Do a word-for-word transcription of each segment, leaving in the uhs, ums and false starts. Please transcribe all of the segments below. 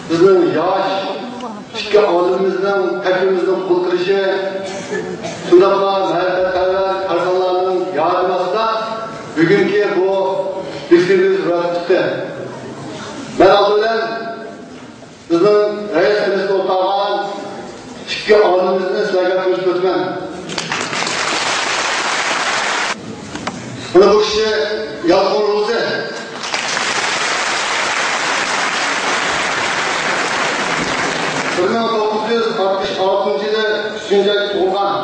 بىزنىڭ ياش ئىككى ئالىمىمىزنىڭ تەكلىپىمىزنى قوبۇل قىلىشى، شۇنداقلا مەرىپەتپەرۋەر پەرزەنتلەرنىڭ ياردىمى ئاستىدا بۈگۈنكى بۇ بېسىمىز روياپقا چىقتى. مەن ئالدى بىلەن بىزنىڭ رەئىس مەجلىسىدە ئولتۇرغان ئىككى ئالىمىمىزنى سىلەرگە تونۇشتۇرۇپ ئۆتىمەن. مانا بۇ كىشى يالقۇن روزى. بىر مىڭ توققۇز يۈز ئاتمىش ئالتىنچى يىلى ئۈچىنچى ئايدا تۇغۇلغان.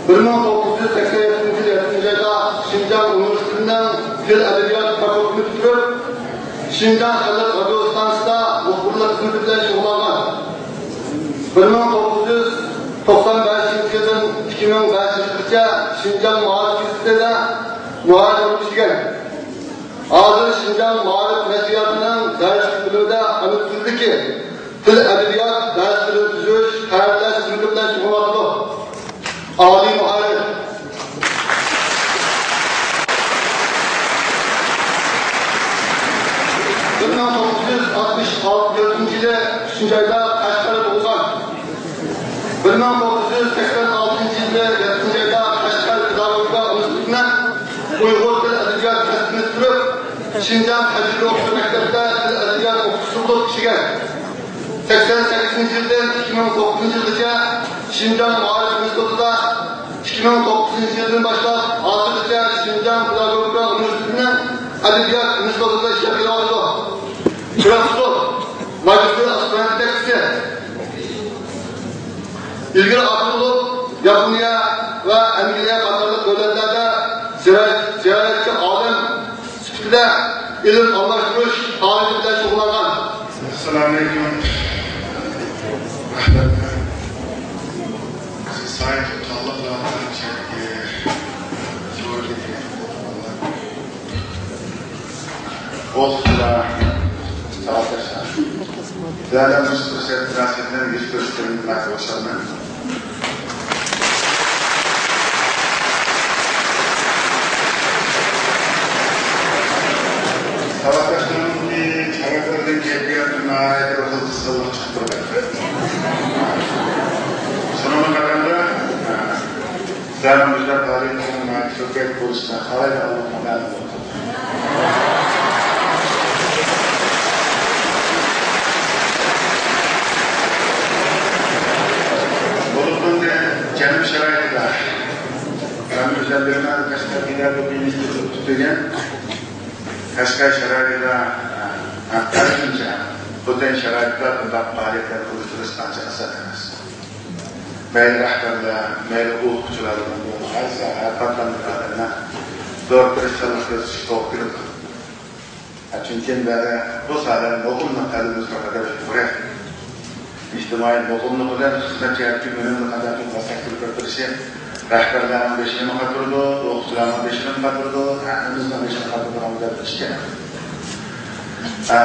بىر مىڭ توققۇز يۈز سەكسەن يەتتىنچى يىلى يەتتىنچى ئايدا شىنجاڭ ئۇنىۋېرسىتېتىنىڭ تىل ئەدەبىيات فاكۇلتېتىنى پۈتتۈرۈپ، شىنجاڭ خەلق رادىيو ئىستانسىسىدا مۇخبىرلىق خىزمىتى بىلەن شۇغۇللانغان. بىر مىڭ توققۇز يۈز توقسان بەشىنچى يىلدىن ئىككى مىڭ بەشىنچى يىلغىچە شىنجاڭ مائارىپ گېزىتىدە مۇھەررىر بولۇپ ئىشلىگەن. ھازىر شىنجاڭ مائارىپ نەشرىياتىنىڭ دەرسلىك بۆلۈمىدە ئانا تىلدىكى تىل ئەدەبىيات دەرسلىرىنى تۈزۈش، تەييارلاش خىزمىتى بىلەن شۇغۇللىنىۋاتىدۇ. ئالىي مۇھەررىر. بىر مىڭ توققۇز يۈز ئاتمىش تۆتىنچى يىلى ئۈچىنچى ئايدا قەشقەردە تۇغۇلغان. بىر مىڭ توققۇز يۈز سەكسەن ئالتىنچى يىلى يەتتىنچى ئايدا قەشقەر پېداگوگىكا ئۇنىۋېرسىتېتىنىڭ ئۇيغۇر تىل ئەدەبىيات كەسپىنى پۈتتۈرۈپ، شىنجاڭ تەجرىبە ئوقۇتۇش مەكتەپتە تىل ئەدەبىيات ئوقۇتقۇچىسى بولۇپ ئىشلىگەن. سەكسەن سەككىزىنچى يىلدىن ئىككى مىڭ توققۇزىنچى يىلغىچە شىنجاڭ مائارىپ ئىنستىتۇتىدا، ئىككى مىڭ توققۇزىنچى يىلدىن باشلاپ ھازىرغىچە شىنجاڭ پېداگوگىكا ئۇنىۋېرسىتېتىنىڭ ئەدەبىيات ئىنستىتۇتىدا ئىشلەپ كېلىۋاتىدۇ. پروفېسسور، ماگىستىر ئاسپىرانت يېتەكچىسى. ئىلگىرى ئاپتور بولۇپ، ياپونىيە ۋە ئەنگلىيە قاتارلىق دۆلەتلەردە زىيارەت-، زىيارەتچى ئالىم سۈپىتىدە ئىلىم ئالماشتۇرۇش پائالىيىتى بىلەن شۇغۇللانغان. ئەسسالامۇئەلەيكۇم. رەھمەت. سايت تاللاپ ئوقۇغۇچىلار، ساۋاقداشلار، سىلەرنىڭ مۇشۇ پۇرسەت مۇناسىۋىتى بىلەن يۈز كۆرۈشكىنىمدىن مەن خۇشالمەن. ساۋاقداشلىرىمنىڭكى چاۋاكلىرىدىن كەيپىياتىم ناھايىتى بىر خىل قىزغىنلىق چىقىپ تۇرىدۇ. شۇنىڭغا قارىغاندا، سىلەرنىڭ مۇشۇنداق پائالىيەتلەرنىڭ ناھايىتى كۆپرەك بولۇشىنى خالايدىغانلىقىمغا مەلۇم بولدى. بولۇپمۇ جەنۇب شارائىتىدا، مەن ئۆزۈم بىلىمەن، قەشقەر پېداگوگىكا ئىنستىتۇتى پۈتتۈرگەن، قەشقەر شارائىتىدا، ھە، تەلىپىمچە، خوتەن شارائىتىدا بۇنداق پائالىيەتلەرنى ئۇيۇشتۇرۇش ئانچە ئاسان ئەمەس. مەيلى رەھبەرلەر، مەيلى ئوقۇتقۇچىلار، ھەر، ھەر قاتلامدىكى ئادەملەر زور تىرىشچانلىق كۆرسىتىشكە توغرا كېلىدۇ. چۈنكى بۇ ساھەدە مۇقىملىق تەلىپىمىز بىر قەدەر يۇقىرى. ئىجتىمائىي مۇقىملىق بىلەن خىزمەت جەھەتتىكى ئۈنۈمنى قانداق قىلىپ مۇستەھكەملەشتۈرۈپ بېرىشى رەھبەرلەرنىڭ بېشىنىمۇ قاتۇرىدۇ، ئوقۇتقۇچىلارنىڭ بېشىنىمۇ قاتۇرىدۇ، ھەممىمىزنىڭ بېشىنى قاتۇرىدىغان بىر ئىش ئىكەن. ئە،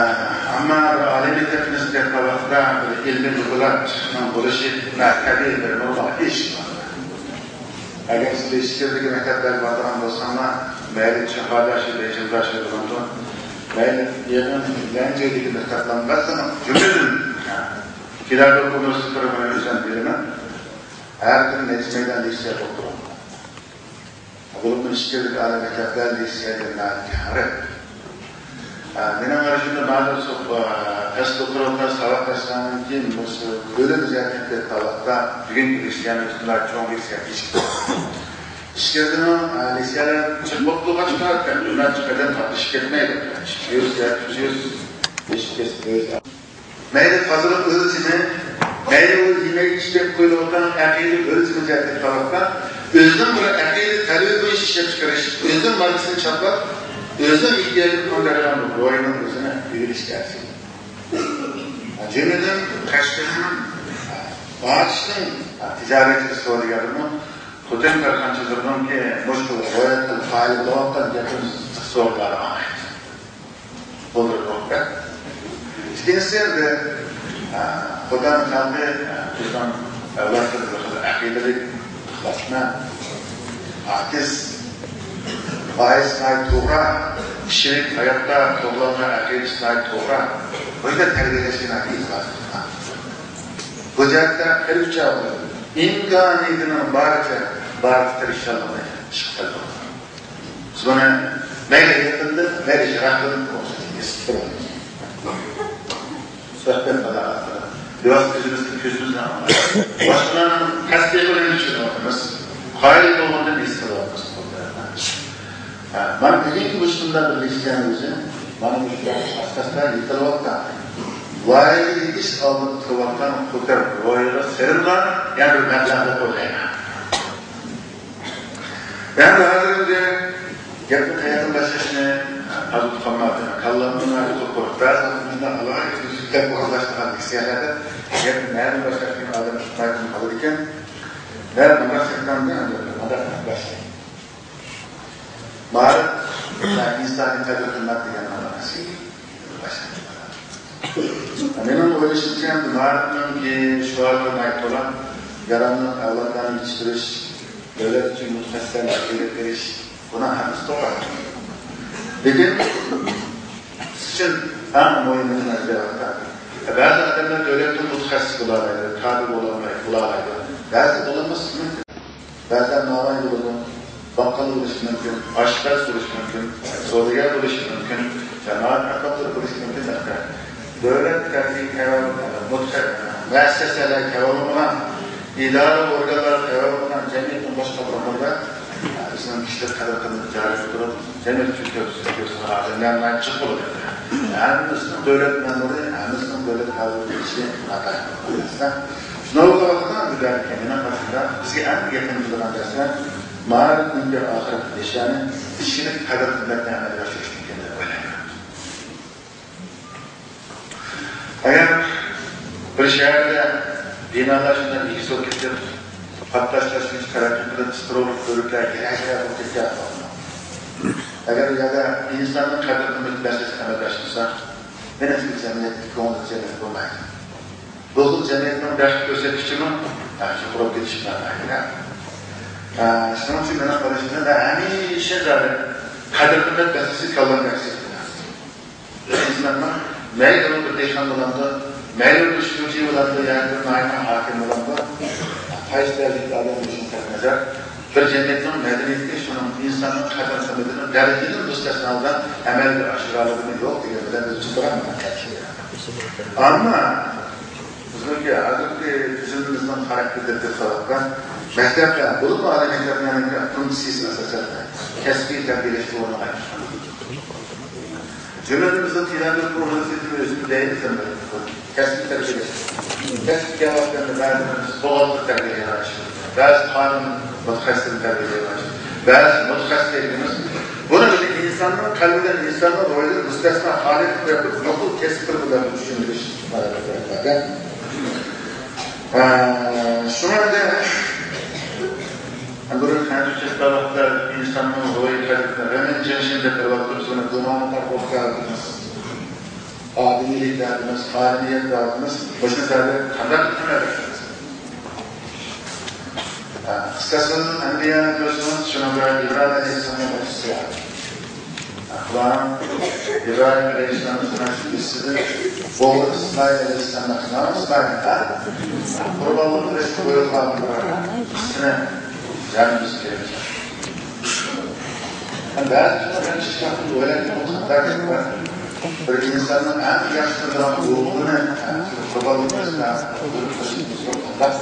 ئەمما بىر ئالىي مەكتەپنى ئىستەپ قالغاندا بىر ئىلمىي دوكلاتنىڭ بولۇشى تەبىئىي بىر نورمال ئىش. ئەگەر سىز ئىچكىرىدىكى مەكتەپلەرگە بارىدىغان بولساڭلار، مەيلى چىخاداشى، بېيجىڭداشى بولامدۇ، مەيلى يېقىن لەنجىدىكى مەكتەپلەرنى بارسىڭىز، جۈملىدىن پېداگوگىكا ئۇنىۋېرسىتېتلىرى، مەن ئۆزۈم بىلىمەن، ھەر كۈنى نەچچە مەيدان لېكسىيە بولۇپ تۇرىدۇ. بولۇپمۇ ئىچكىرىدىكى ئالىي مەكتەپلەر لېكسىيەگە ناھايىتى ھەرپ. ئە، مېنىڭ قارىشىمدا، بەزى سوق-، ئە، پەس دوكتورلۇقلار ساۋاقداشلارنىڭكى مۇشۇ بۆلۈم ئىجادىيەت دەپ تاۋاقتا بۈگۈنكى لېكسىيەنى ئۈستۈنلەر چوڭ لېكسىيە كېچىكتى. ئىچكىرىدىمۇ، ئە، لېكسىيەلەر جىق بولۇپ تۇرغاچقا، بىر نەچچە قەدەم تارتىشىپ كەتمەيدۇ. ئۈچ يۈز يا ئۈچ يۈز ئېشىپ كەتسە، مەيلى تازىلىق ئۆلچىمى، مەيلى ئۇ يېمەك ئىچمەك قويۇلۇۋاتقان ئەقىدە ئۆلچىمى جەھەتتىن قاراپلا، ئۆزىنىڭ بىر ئەقىدە تەلىپى بويىچە ئىشلەپ چىقىرىش، ئۆزىنىڭ ماركىسىنى چاپلاپ، ئۆزىنىڭ ئېھتىياجىنى قاندۇرىدىغان بىر روھىنىڭ ئۆزىنى ئىگىلىشكە ئەرزىيدۇ. جۈملىدىن قەشقەرنىڭ، ئاتۇشنىڭ تىجارەتچى سودىگەرلىرىمۇ خوتەن كارخانىچىلىرىنىڭكى مۇشۇ روياپتىن قايىل بولۇۋاتقان گەپنى سورۇنلارغا ئاڭلايمىز. بولدى بولدى. ئىككىنچىسى، ئەمدى، ئە، خۇدانىڭ خەلقى، ئە، بىزنىڭ ئەۋلادلىرىمىز بىر خىل ئەقىدىلىك، ئىخلاسمەن، پاكىز، غايىسى ناھايىتى توغرا، كىشىلىك ھاياتتا قوغلانغان ئەقىدىسى ناھايىتى توغرا. بۇ يەردە تەربىيەلەشكە ناھايىتى ئېتىبار قىلىدۇ. بۇ جەھەتتە خېلى ئۈچ ئاۋۇ ئىمكانىيىتىنىڭ بارىچە، بارىچە تىرىشچانلىقىنى ئىشقا سالىدۇ. بىز بۇنى مەيلى يېقىندىن، مەيلى يىراقتىن ئوقۇشنى ئېسىپ تۇرۇڭ. سۆھبەت ئالاقىسىدا بىۋاسىتە ئۆزىمىزنى، كۆزىمىزنى ئاڭلاپ، باشقىلارنىڭ تەستىقى بىلەن چۈشىنىۋاتىمىز. قايىل بولغاندىن ھېس قىلىۋاتىمىز. ھە، مانا بۈگۈنكى بۇ شۇنداق بىر لېكسىيەنىڭ ئۆزى مانا مۇشۇنداق ئاساستا يېتىلىۋاتقان، ۋايىگە يېتىش ئالدىدا تۇرۇۋاتقان قوتار روھىغا سېلىنغان يەنە بىر مەبلەغ دەپ ئويلايمەن. يەنى ھازىر ئەمدى گەپنى قەيەردىن باشلاشنى ھازىر ئۇقالمايتتىم. كاللامنى ئۇقۇپ قويۇپ، بەزى مۇنداق ئالاھىدە سۆزلەپ بولغانلاشتۇرغان لېكسىيەلەردە گەپنى نەدىن باشلاشنى ئادەم ئۇقمايدىغان قالىدىكەن. مەن مۇنداق سەپتەمدە مۇنداق باشلايمەن. مائارىپ ئىنسانىي قەدىر-قىممەت دېگەن مەنىسى. مېنىڭ ئويلىشىمچە، مائارىپنىڭكى شوئارلىرى ناھايىتى تولا، ياراملىق ئەۋلادلارنى يېتىشتۈرۈش، دۆلەت ئۈچۈن مۇتەخەسسىسلەرنى تەربىيەلەپ بېرىش، بۇنىڭ ھەممىسى توغرا. لېكىن بىز ئۈچۈن ئەڭ مۇھىمى نېمە دېسەك، بەزى ئادەملەر دۆلەتنىڭ مۇتەخەسسىسى بولالايدۇ، كادىر بولالايدۇ، بولالايدۇ. بەزى بولالماسلىقى مۇمكىن. بەزىلەر ناۋاي بولىدۇ، باققال بولۇشى مۇمكىن، ئاشپەز بولۇشى مۇمكىن، سودىگەر بولۇشى مۇمكىن، جامائەت ئەربابلىرى بولۇشى مۇمكىن. دۆلەت تەرىپىدىن كەۋەلمىگەن، مۇتەخەسسىس مۇئەسسەسەلەر كەۋەلمىگەن، ئىدارە ئورگانلار كەۋەلمىگەن، جەمئىيەتنىڭ باشقا بىر ئورنىدا بىزنىڭ كىشىلىك قەدىر-قىممىتى جارى تۇرۇپ، جەمئىيەت ئۈچۈن كۆرسىتىدىغان ئادەملەر ناھايىتى جىق بولىدۇ. ھەممىسىنىڭ دۆلەت مەمۇرى، ھەممىسىنىڭ دۆلەت خەۋىرى بىلىشى ناتايىن. شۇنىڭغا قارىغاندا، بۇ دەرسكە مېنىڭ قارىشىمدا بىزگە ئەڭ يېقىن كېلىدىغان دەرسلەر مائارىپنىڭكى ئاخىرقى نىشانى كىشىلىك قەدىر-قىممەتنى ئەمەلگە ئاشۇرۇشتىن كېلىدۇ دەپ ئويلايمەن. ئەگەر بىر شەھەردە بىنالار شۇنداق ئېگىز بولۇپ كېتىپ، قاتناش تەشۋىشى تەرەققىي قىلىپ، سترولۇق بۆلۈكلەر، گىرەكلەر بولۇپ كېتىپ، ئەگەر ئۇ يەردە ئىنساننىڭ قەدىر-قىممىتى مەسىلىسى ئەمەلگە ئاشمىسا، مېنىڭچە جەمئىيەت كۆڭۈل جەننەت بولمايدۇ. بۇ خىل جەمئىيەتنىڭ بەخت كۆرسەتكۈچىمۇ، ھە، يۇقىرى كېتىش بىلەن ئايرىلغان. ھە، شۇنىڭ ئۈچۈن مېنىڭ قارىشىمدا، مەن ھەمىشە زادى قەدىر-قىممەت مەسىلىسى كاللامدا ئەكس ئېتىلگەن. ئىنساننىڭ مەيلى ئۇ بىر دېھقان بولامدۇ، مەيلى ئۇ بىر شۇجى بولامدۇ، ياكى بىر ناھىيەنىڭ ھاكىمى بولامدۇ، قايسى دەرىجىدىكى ئادەم بولۇشىدىن قەتئىينەزەر، بىر جەمئىيەتنىڭ مەدەنىيىتى شۇنىڭ ئىنساننىڭ قەدىر-قىممىتىنى دەرىجىدىن مۇستەسنا ھالدا ئەمەلگە ئاشۇرالىدىمۇ يوق دېگەن بىلەن بىز چىقىدىغان. ئەمما بىزنىڭكى ھازىرقى تۈزۈمىمىزنىڭ خاراكتېرىدىن سەۋەبكە، مەكتەپتە، بولۇپمۇ ئالىي مەكتەپلەرنىڭكى فۇنكسىيىسى ئاساسەن كەسپىي تەربىيەلەش ئورنىغا ئايلانغان. جۈملىدىن بىزنىڭ تىلەندە ئۇنىۋېرسىتېتىنىڭ ئۆزىنى دەيمىز ئەمدى. كەسپىي تەربىيەلەش. كەسىپ كەۋەتكەندە بەزىلىرىمىز بوغازلىق تەربىيەلەش، بەزى قانۇن مۇتەخەسسىسلىرىنى تەربىيەلەش، بەزى مۇتەخەسسىس دەيدىغىنىمىز، بۇنى بىز ئىنساننىڭ قەلبىدىن، ئىنساننىڭ روھىدىن مۇستەسنا ھالەتكە قويۇپ، نوقۇل كەسىپ قىلىپ ئۇلارنى چۈشەندۈرۈش مۇناسىۋەتلىك. ئە، شۇڭا بىز بۇرۇن خەنزۇچە ئېيتقان ۋاقىتتا ئىنساننىڭ روھىي قەلبىدە رېمەن جېڭشىن دەپ بىر ۋاقىتتا بىز ئۇنى گۇناھكار بولۇپ قالدىمىز. ئادىمىيلىك دەردىمىز، ئادىمىيەت دەردىمىز، مۇشۇ دەردى قانداق ئۆتۈملەردە؟ قىسسەسىل ئەنبىيانى كۆرسىڭىز، شۇنىڭدا ئىبراھىم ئەلەيھىسسالامنىڭ قىسسىسى بار. خۇدانىڭ ئىبراھىم ئەلەيھىسسالامنى سىناش قىسسىسىدە ئوغلى ئىسمائىل ئەلەيھىسسالامنى قىلغان ئىسمائىل، ھە؟ قۇربانلىق قىلىشقا بۇيرۇلغان بىر قىسسىنى جانىمىز كۆرىمىز. بەزى كىشىلەر بىر ئىشنى ئويلايدۇ، بۇ قانداق گەپ؟ بىر ئىنساننىڭ ئەڭ ياخشى كۆرىدىغان ئوغلىنى قۇربانلىق قىلىشقا بۇيرۇق قىلىشىمىز قانداق؟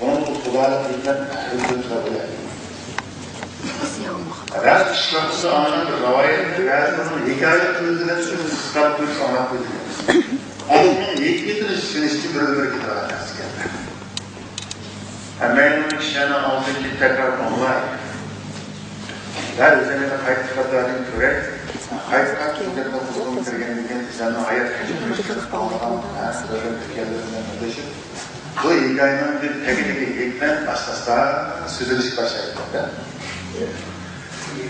بۇنىڭ خۇدالىق ھېكمەت ئۆزىمىزدە بولىدۇ. بەزى ئىشلاردا ئاڭلىغان بىر رىۋايەتنى بەزىلەرنىڭ ھېكايە قىلىدىغان سۆزنى قىسقارتىپ ئاڭلاپ قويىدۇ. ئۇنىڭ ھېكمىتىنى چۈشىنىشكە بىر ئۆمۈر كېتىدىغان نەرسە ئىكەن. ھەممەيلەن كىشىلەرنىڭ ئاغزىدىن كېلىپ تەكرار ئاڭلاي. ھە، ئۆزۈڭلارنى قايتا تەكرارلاپ كۆرەي. قايتا قايتا شۇ گەپنى قۇلىقىمغا كىرگەندىن كېيىن، ئۆزۈمنىڭ ھايات كەچۈرمىشىمنى ئاڭلىغان، ھە، سۆزلەپ كەتكەنلىرىم بىلەن بىرلىشىپ، بۇ ھېكايىنىڭ بىر تەگىدىكى ھېكمەت ئاستا-ئاستا سۈزۈلۈشكە باشلايدۇ.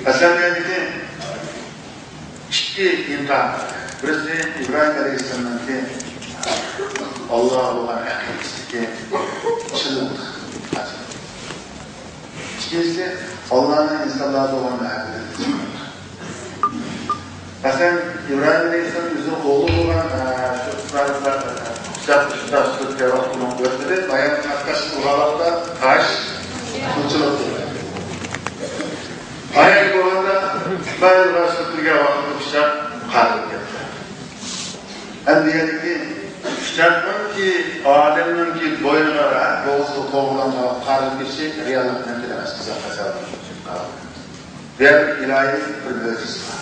مەسىلەن، بۇ يەردىكى ئىككى ئىمتىھان. بىرسى ئىبراھىم ئەلەيھىسسالامنىڭكى ئاللاغا بولغان ئەقىدىسىدىكى چىنلىق. ئىككىنچىسى، ئاللانىڭ ئىنسانلارغا بولغان مۇھەببىتى. مەسىلەن، ئىبراھىم ئەلەيھىسسالام ئۆزىنىڭ ئوغلى بولغان، ئە، شۇ ئىسمائىل بىلەن، ئە، پىچاق ئۇرۇشتا سۈرتكەن ۋاقتىنىڭ ئۆتمىدى، بايان قاتناش قىلغان ۋاقىتتا تاش ئوچۇلۇپ تۇردى. بايان بولغاندا ئىسمائىلغا سۈرتۈلگەن ۋاقىتتا پىچاق قارىلىپ كەتتى. ئەمدى يەنىكى پىچاقنىڭكى ئادەمنىڭكى بوينىغا، بوغۇزىغا توغرىلانغان قارىلىپ كېتىشى رېئاللىقنىڭكى ئەمەس، بىز قەزەلنىڭكى. بۇ يەردە ئىلاھىي بىر مۆجىزە بار.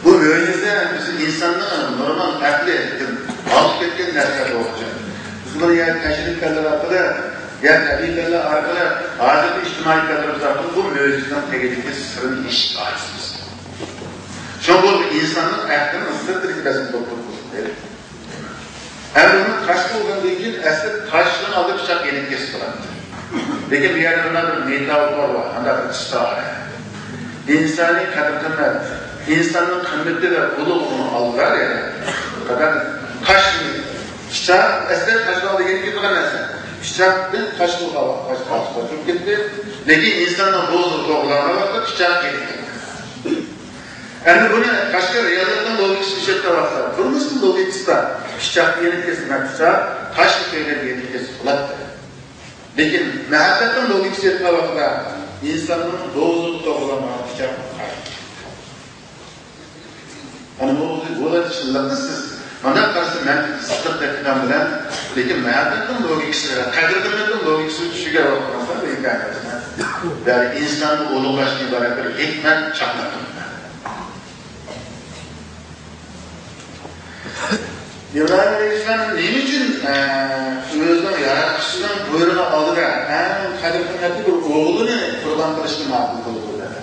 بۇ مۆجىزە بىز ئىنساننىڭ نورمال ئەقلىدىن ئالغا كەتكەن نەرسە بولغۇچە. بىز بۇنى يا تەشرىھ پەنلىرى ئارقىلىق، يا تەبىئىي پەنلەر ئارقىلىق، ھازىرقى ئىجتىمائىي پەنلىرىمىز ئارقىلىق بۇ مۆجىزىنىڭ تېگىدىكى سىرىنى ئېشىپ ئاچىمىز. شۇڭا بۇ ئىنساننىڭ ئەقلىنىڭ سىرتىدىكى بەزى بولۇپ تۇرۇپ. ئەمدى ئۇنىڭ تاش بولغاندىن كېيىن ئەسلى تاشنىڭ ئالدى پىچاق يېنىك كېسىپ تۇراتتى. لېكىن بۇ يەردە مۇنداق بىر مېتافور بار، مۇنداق بىر ئىستىئارە. ئىنسانىي قەدىر-قىممەت، ئىنساننىڭ قىممىتى ۋە ئۇلۇغلۇقىنىڭ ئالدىدا، يەنى قەدەر تاش، پىچاق، ئەسلى تاش بولغاندىن كېيىن كېتىدىغان نەرسە. پىچاقتىن تاش بولغان ۋاقىت تاش، تاش قوشۇلۇپ كەتتى. لېكىن ئىنساننىڭ بوغۇزىغا توغرىلانغان ۋاقىتتا پىچاق يېنىك كەتتى. ئەمدى بۇنى تاشقى رېئاللىقنىڭ لوگىكىسىنى ئىشلەتكەن ۋاقىتتا، تۇرمۇشنىڭ لوگىكىسىدا پىچاق يېنىك كېسىلمەك پىچاق، تاشقى كۆيگەن يېنىك كېسىپ بولاتتى. لېكىن مەھەببەتنىڭ لوگىكىسى ئېيتقان ۋاقتىدا ئىنساننىڭ بوغۇزىغا توغرىلانغان پىچاق. ئەنە بۇ، بۇ چىنلىقنى سىز مانا قارىسا مەن سىدىق دەپ بىلەن، لېكىن مەھەببەتنىڭ لوگىكىسى، قەدىر-قىممەتنىڭ لوگىكىسىنى چۈشىنگەن ۋاقتىڭىزدا بۇ ھېكايىنى يەنى ئىنساننى ئۇلۇغلاشتىن ئىبارەت بىر ھېكمەت چاقناپ تۇرىدۇ. ئىبراھىم ئەلەيھىسسالام نېمە ئۈچۈن، ئە، ئۆزىنىڭ ياراتقۇچىسىنىڭ بۇيرۇقى ئالدىدا ئەڭ قەدىر-قىممەتلىك بىر ئوغلىنى قۇربان قىلىشنى ماقۇل قىلدى بۇ يەردە؟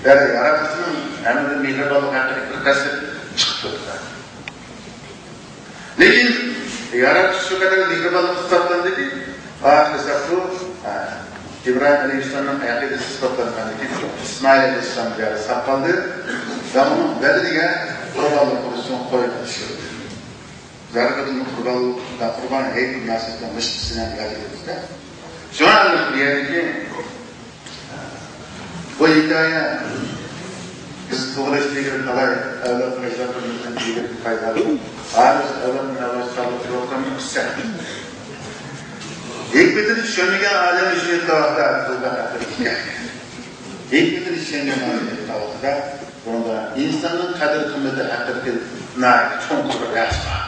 يەنى ياراتقۇچىنىڭ ھەممىدىن مېھرىبانلىق ھەققىدىكى بىر تەسىر چىقىپ تۇرىدۇ. لېكىن ياراتقۇچى شۇ قەدەر مېھرىبانلىق ھېسابلاندىكى، ئاخىرسى بۇ، ھە، ئىبراھىم ئەلەيھىسسالامنىڭ ئەقىدىسى ئىسپاتلانغاندىن كېيىن ئىسمائىل ئەلەيھىسسالام بىر يەردە ساپ قالدى ۋە ئۇنىڭ بەدىنىگە قۇربانلىق قىلىش ئۈچۈن قوينى چۈشۈردى. زەربىتۇل قۇربان، قۇربان ھەيت مۇناسىۋىتىدە مۇشۇ قىسسىنى ياد ئېتىمىز-دە. شۇڭا بۇ يەردىكى بۇ ھېكايە بىز تۇغۇلۇش دېگەن تالاي ئەۋلاد ئەجدادلىرىمىزدىن دېگەن پايدالىنىپ، ھازىر ئەۋلادتىن ئەۋلادقا سالغۇچى بولغان قىسسە. ھېكمىتىنى چۈشەنمىگەن ئادەم ئۈچۈن ئېيتقان ۋاقىتتا بۇ پەقەت بىر ھېكايە. ھېكمىتىنى چۈشەنگەن ئادەم ئېيتقان ۋاقىتتا بۇنىڭدا ئىنساننىڭ قەدىر-قىممىتى ھەققىدىكى ناھايىتى چوڭقۇر بىر دەرس بار.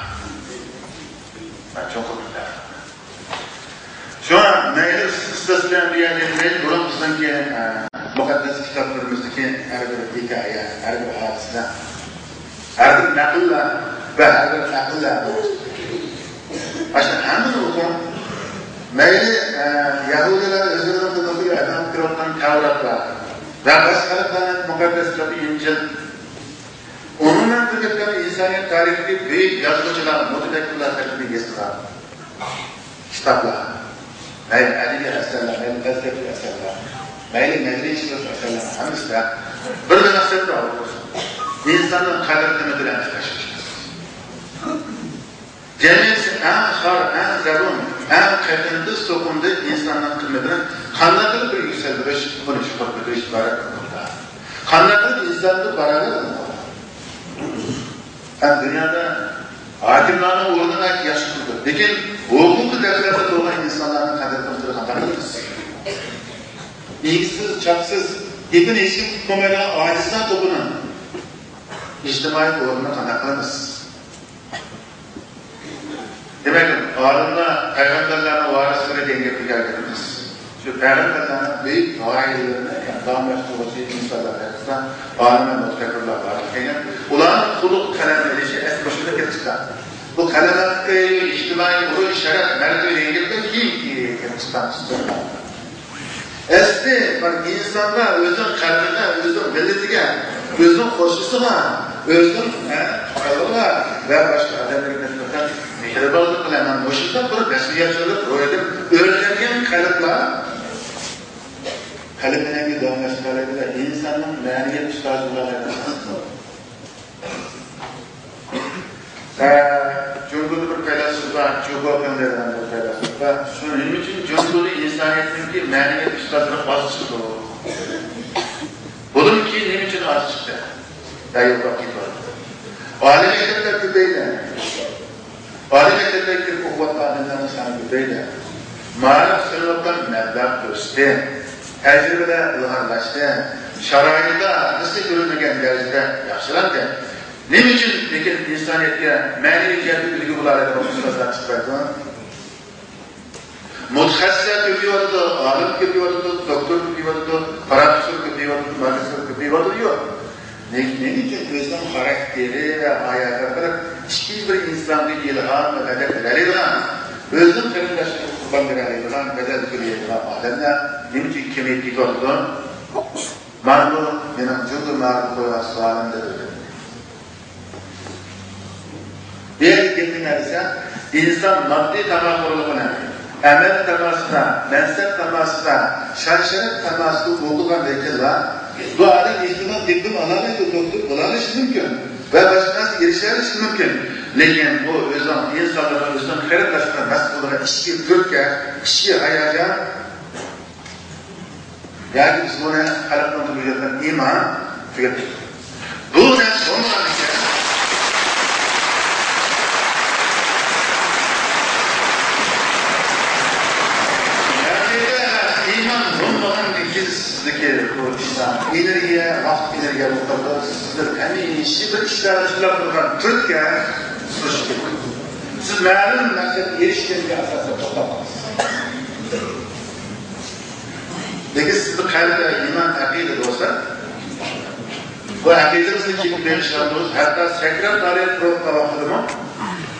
ناھايىتى چوڭقۇر بىر دەرس بار. شۇڭا مەيلى قىسسىسى بىلەن بۇ يەردە مەيلى بۇرۇنقىسىدىن كېيىن، ئە، مۇقەددەس كىتابلىرىمىزدىكى ھەر بىر ھېكايە، ھەر بىر ھادىسە، ھەر بىر نەقىللەر ۋە ھەر بىر ئەقىللەر، ئاشۇ ھەممىنى ئوقۇڭ. مەيلى، ئە، يەھۇدىيلار ئۆزلىرىنىڭ تىلىدا ئەمەل قىلىۋاتقان تەۋراتلار ۋە باشقا خەلقلەرنىڭ مۇقەددەس كىتابى ئىنجىل، ئومۇمەن قىلىپ ئېيتقاندا، ئىنسانىيەت تارىخىدىكى بۈيۈك يازغۇچىلار، مۇتەپەككۇرلار تەرىپىدىن يېزىلغان كىتابلار، مەيلى ئەدەبىي ئەسەرلەر، مەيلى پەلسەپىۋى ئەسەرلەر، مەيلى مەدەنىيەتشۇناس ئەسەرلەرنىڭ ھەممىسىدە بىر مەقسەتتە ئىنساننىڭ قەدىر-قىممىتىنى ئەسلەش. جەمئىيەتتىكى ئەڭ خار، ئەڭ زەبۇن، ئەڭ قېتىندى، سوقۇندى ئىنساننىڭ قىممىتىنى قانداق قىلىپ بىر يۈكسەلدۈرۈش، ئۇنى يۇقىرى كۆتۈرۈش ئىبارەت قىلىنغان. قانداق قىلىپ ئىنساننى باراۋەر قىلىنغان. ھەم دۇنيادا ھاكىملارنىڭ ئورنىنى ياخشى قىلىدۇ. لېكىن ھوقۇقى دەرىجىلەردە بولغان ئىنسانلارنىڭ قەدىر-قىممىتىنى قانداق قىلىمىز؟ ئىگىسىز، چاپسىز، گېپىنى ھېچكىم ئۇقمايدىغان ئاجىزلار توپىنىڭ ئىجتىمائىي ئورنىنى قانداق قىلىمىز؟ دېمەك، ئالىملار پەيغەمبەرلەرنىڭ ۋارىسلىرى دېگەن گەپكە كەلگىنىمىز، شۇ پەيغەمبەرلەرنىڭ بۈيۈك داھىيلىرىنى، يەنى داۋاملاشتۇرغۇچى ئىنسانلار ھەققىدە ئالىم ۋە مۇتەپەككۇرلار بار ئىكەن. ئۇلارنىڭ قۇلۇق قەلەم ئېلىشى ئەسلى مۇشۇندىن كېلىپ چىققان. بۇ قەلەم ھەققى ئىجتىمائىي ئۇرۇش، شەرەپ، مەرتىۋە دېگەن گەپتىن كېيىن كېلىپ چىققان ئۇسۇل. ئەسلى بىر ئىنسانغا، ئۆزىنىڭ قەۋمىگە، ئۆزىنىڭ مىللىتىگە، ئۆزىنىڭ قوشنىسىغا، ئۆزىنىڭ، ھە، خەلقىگە ۋە باشقا ئادەملەرگە نىسبەتەن مېھرىبانلىق بىلەن مانا مۇشۇنداق بىر مەسئۇلىيەتچانلىق روھىدىن ئۆرلەنگەن قەلبلەر قەلبىنىڭ داۋاملاشتۇرۇلىدۇ، ئىنساننىڭ مەنىۋىيەت ئۇستازى بولىدۇ. ئە، جۇڭگودا بىر پەيلاسوپ بار، جۇگو پىڭ دەيدىغان بىر پەيلاسوپ بار. شۇ نېمە ئۈچۈن جۇڭگودا ئىنسانىيەتنىڭكى مەنىۋىيەت ئۇستازلىرى ئاز چىقىدۇ؟ بۇنىڭكى نېمە ئۈچۈن ئاز چىقتى؟ يولغا كېتىۋاتىدۇ. ئالىي مەكتەپلەر كۆپەيدى. ئالىي مەكتەپلەرگە كىرىپ ئوقۇۋاتقان ئادەملەرنىڭ سانى كۆپەيدى. مائارىپ سېلىنىۋاتقان مەبلەغ ئۆستى. تەجرىبىلەر ئىلغارلاشتى. شارائىتلار مىسلى كۆرۈلمىگەن دەرىجىدە ياخشىلاندى. نېمە ئۈچۈن لېكىن ئىنسانىيەتكە مەنىۋى جەھەتتىن ئۈلگە بولالايدىغان ئۇستازلار چىقمايدۇ؟ مۇتەخەسسىسلەر كۆپىيىۋاتىدۇ، ئالىم كۆپىيىۋاتىدۇ، دوكتور كۆپىيىۋاتىدۇ، پروفېسسور كۆپىيىۋاتىدۇ، ماگىستر كۆپىيىۋاتىدۇ، يوق. نېمە، نېمە ئۈچۈن ئۆزىنىڭ خاراكتېرى ۋە ھاياتى ئارقىلىق ئىككىنچى بىر ئىنسانغا ئىلھام ۋە مەدەت بېرەلەيدىغان، ئۆزىنىڭ قېرىنداشلىرىغا قۇربان بېرەلەيدىغان، بەدەل تۆلىيەلەيدىغان ئادەملەر نېمە ئۈچۈن كېمىيىپ كېتىۋاتىدۇ؟ مانا بۇ مېنىڭ جۇڭگو مائارىپىغا قويغان سوئالىم دەپ ئويلايمەن. بۇ يەردىكى گەپنى نەدىسە، ئىنسان ماددىي تاماخورلۇقىنى، ئەمەل تاماسىدا، مەنسەپ تاماسىدا، شان-شەرەپ تاماسىدا بولىدىغان ۋەكىللەر، بۇ ئادەم ئېھتىمال دىپلوم ئالالمايدۇ، دوكتور بولالىشى مۇمكىن ۋە باشقا نەرسىگە ئېرىشەلىشى مۇمكىن. لېكىن بۇ ئۆزىنىڭ ئىنسانلىرىغا، ئۆزىنىڭ قېرىنداشلىرىغا مەسئۇل بولغان ئىچكى تۈرتكە، ئىچكى ھاياجان، ياكى بىز بۇنى خەلقنىڭ تىلىدا ئىمان تۈگەتتۇق. بۇ نەرسە بولمىغان ئىكەن. ھەقىقەتەن ئىمان بولمىغاندىن كېيىن سىزدىكى بۇ ئىشلار، ئېنېرگىيە، ۋاقىت ئېنېرگىيە بولۇپ قالىدۇ. سىزدىن ھەمىشە بىر ئىشلارنى ئىشلەپ تۇرغان تۈرتكە سۇچ كېلىدۇ. سىز مەلۇم مەقسەتكە ئېرىشكەنگە ئاساسەن توختاپ قالىسىز. لېكىن سىزدە قەلبىدە ئىمان، ئەقىدە بولسا، بۇ ئەقىدىڭىزنى كىم بېغىشلىغاندۇر، ھەتتا سەكرات ھالەتتە تۇرۇپ قالغان ۋاقتىدىمۇ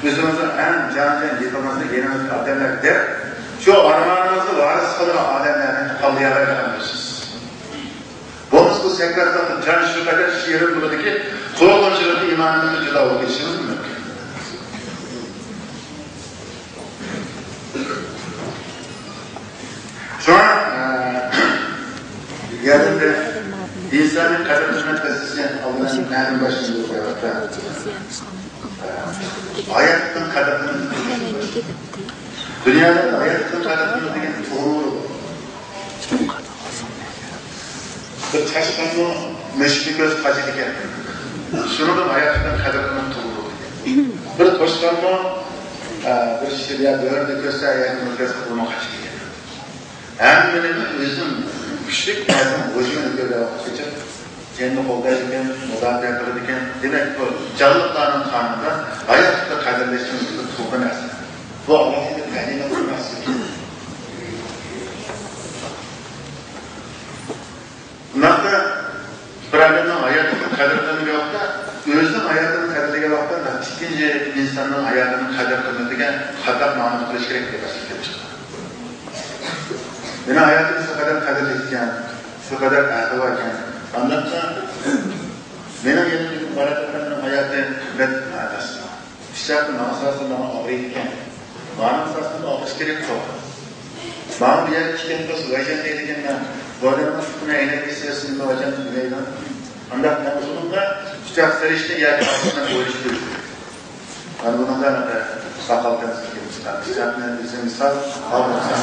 ئۆزىڭىزنىڭ ئەڭ جان-جان يېقىنىڭىزنى يېنىڭىزدىكى ئادەملەرگە دەپ، شۇ ئارمانىڭىزنى ۋارىس قىلىدىغان ئادەملەرنى قوللىيالايدىغان بولىسىز. بولمىسا بۇ سەكراتلىقتا جان شۇ قەدەر شېرىن بولىدۇكى، قورقۇنچلۇق ئىمانىڭىزدىن جۇدا بولۇپ كېتىشىڭىز مۇمكىن. شۇڭا، ئە، يەنە بىر ئىنسانىي قەدىر-قىممەت مەسىلىسى ئالدىدا مەلۇم باشلىنىدۇ بۇ ھاياتتا. ئە، ھاياتنىڭ قەدرىنى، دۇنيادا ھاياتنىڭ قەدرىنى دېگەن توغرا. بىر چاشقانمۇ مۈشۈكنى كۆرسە قاچىدىكەن. شۇنىڭدىن ھاياتلىقنىڭ قەدرىنى تۇغۇلىدۇ. بىر توشقانمۇ، ئە، بىر شىر يا بۆرىنى كۆرسە، يا نېمىنى كۆرسە، ئۇمۇ قاچىدىكەن. ھەممە نېمە ئۆزىنىڭ كۈچلۈك نەرسىنىڭ ھۇجۇمىنى كۆرگەن ۋاقىتقىچە كەينىنى قوغدايدىكەن، مۇداپىئە قىلىدىكەن. دېمەك، بۇ جانلىقلارنىڭ قانىدا ھاياتلىقنى قەدىرلەشنىڭ ئۆزى تۇغما نەرسە. بۇ ئالاھىدە تەلىمات ئەمەس. بۇنداقتا بىر ئادەمنىڭ ھاياتىنى قەدىرلىمىگەن ۋاقىتتا، ئۆزىنىڭ ھاياتىنى قەدىرلىگەن ۋاقىتتا، ئىككىنچى ئىنساننىڭ ھاياتىنى قەدىر قىلمىدىكەن، خاتا مەنىنى قىلىش كېرەك دەپ ئەسلىگە كېلىپ چىقىدۇ. مېنىڭ ھاياتىم شۇ قەدەر قەدىرلىك ئىكەن، شۇ قەدەر ئەھۋال ئىكەن. ئانداقتا مېنىڭ يېنىمدىكى مۇبارەك ئاكامنىڭ ھاياتى قىممەت مەناسى. ئىشلەپتۇ ماڭا سالسا ماڭا ئابرۇي ئىكەن. ماڭا سالسا ئالقىش كېرەك قىلغان. ماڭا بۇ يەرگە ئىكەن بولسا ۋەيجان دەيدىكەنمەن. بۇ ئادەمنىڭ پۇتىنى ئەينەك دېسە سىزمۇ ۋەيجان دېمەيدۇ. ئانداق مەن ئۇنىڭغا پىچاق سېلىشنى ياكى ئالقىشنى ئويلىشىپ كۆرۈشۈم. مانا بۇنىڭدا ساقال تەمسىل كېلىپ چىققان. پىچاقنى ئۆزۈڭگە سال، ئالدىڭ سال.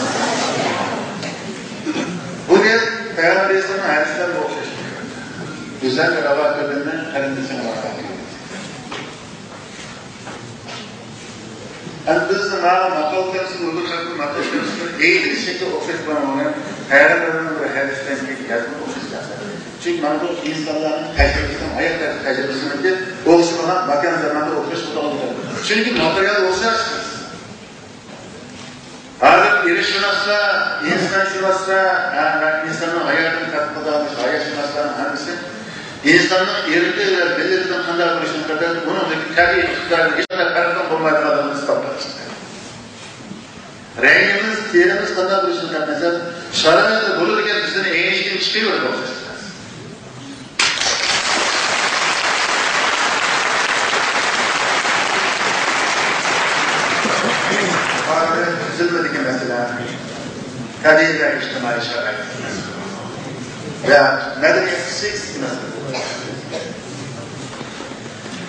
بۇ گەپ پەيغەمبەر ئەلەيھىسسالامنىڭ ھەدىسلىرىگە ئوخشاش. گۈزەل راۋا كۆرگەننى قېرىندىشىڭ راۋا كۆرگەن. ئەمدى بىز مانا ماقال تەمسىل، ئۇيغۇر خەلقىنىڭ ماقال تەمسىلى ئېيتىش شەكلى ئوخشاش بولغان، ھەر بىرىنىڭ بىر ھەدىسلەرنىڭ يازمىسى ئوخشاش. چۈنكى مانا بۇ ئىنسانلارنىڭ تەجرىبىسىنىڭ، ھايات تەجرىبىسىنىڭكى ئوخشىمىغان، ماكان زاماندا ئوخشاش بولغان. چۈنكى ماتېرىيال ئوخشاش. ھازىر ئېرشۇناسلار، ئىنسانشۇناسلار، ھە، ھە، ئىنساننىڭ ھاياتىنى تەتقىق قىلىدىغان ھاياتشۇناسلارنىڭ ھەممىسى ئىنساننىڭ ئېرىنى ۋە مىللىتىنىڭ قانداق بولۇشىنى قەدەر ئۇنىڭدىكى تەبىئىي ئىقتىدارىنىڭ ھېچقانداق پەرقىنىڭ بولمايدىغانلىقىنى ئىسپاتلاپ چىقتى. رەڭگىمىز، تېرىمىز قانداق بولۇشىنى قەتئىينەزەر، شارائىتى بولىدىكەن بىزنى ئەينىشتىن چىقىرىۋېتىدۇ. تۈزۈلمىدىكى مەسىلە، تەبىئىي ۋە ئىجتىمائىي شارائىت مەسىلە ۋە مەدەنىيەت، پسىخىك مەسىلە.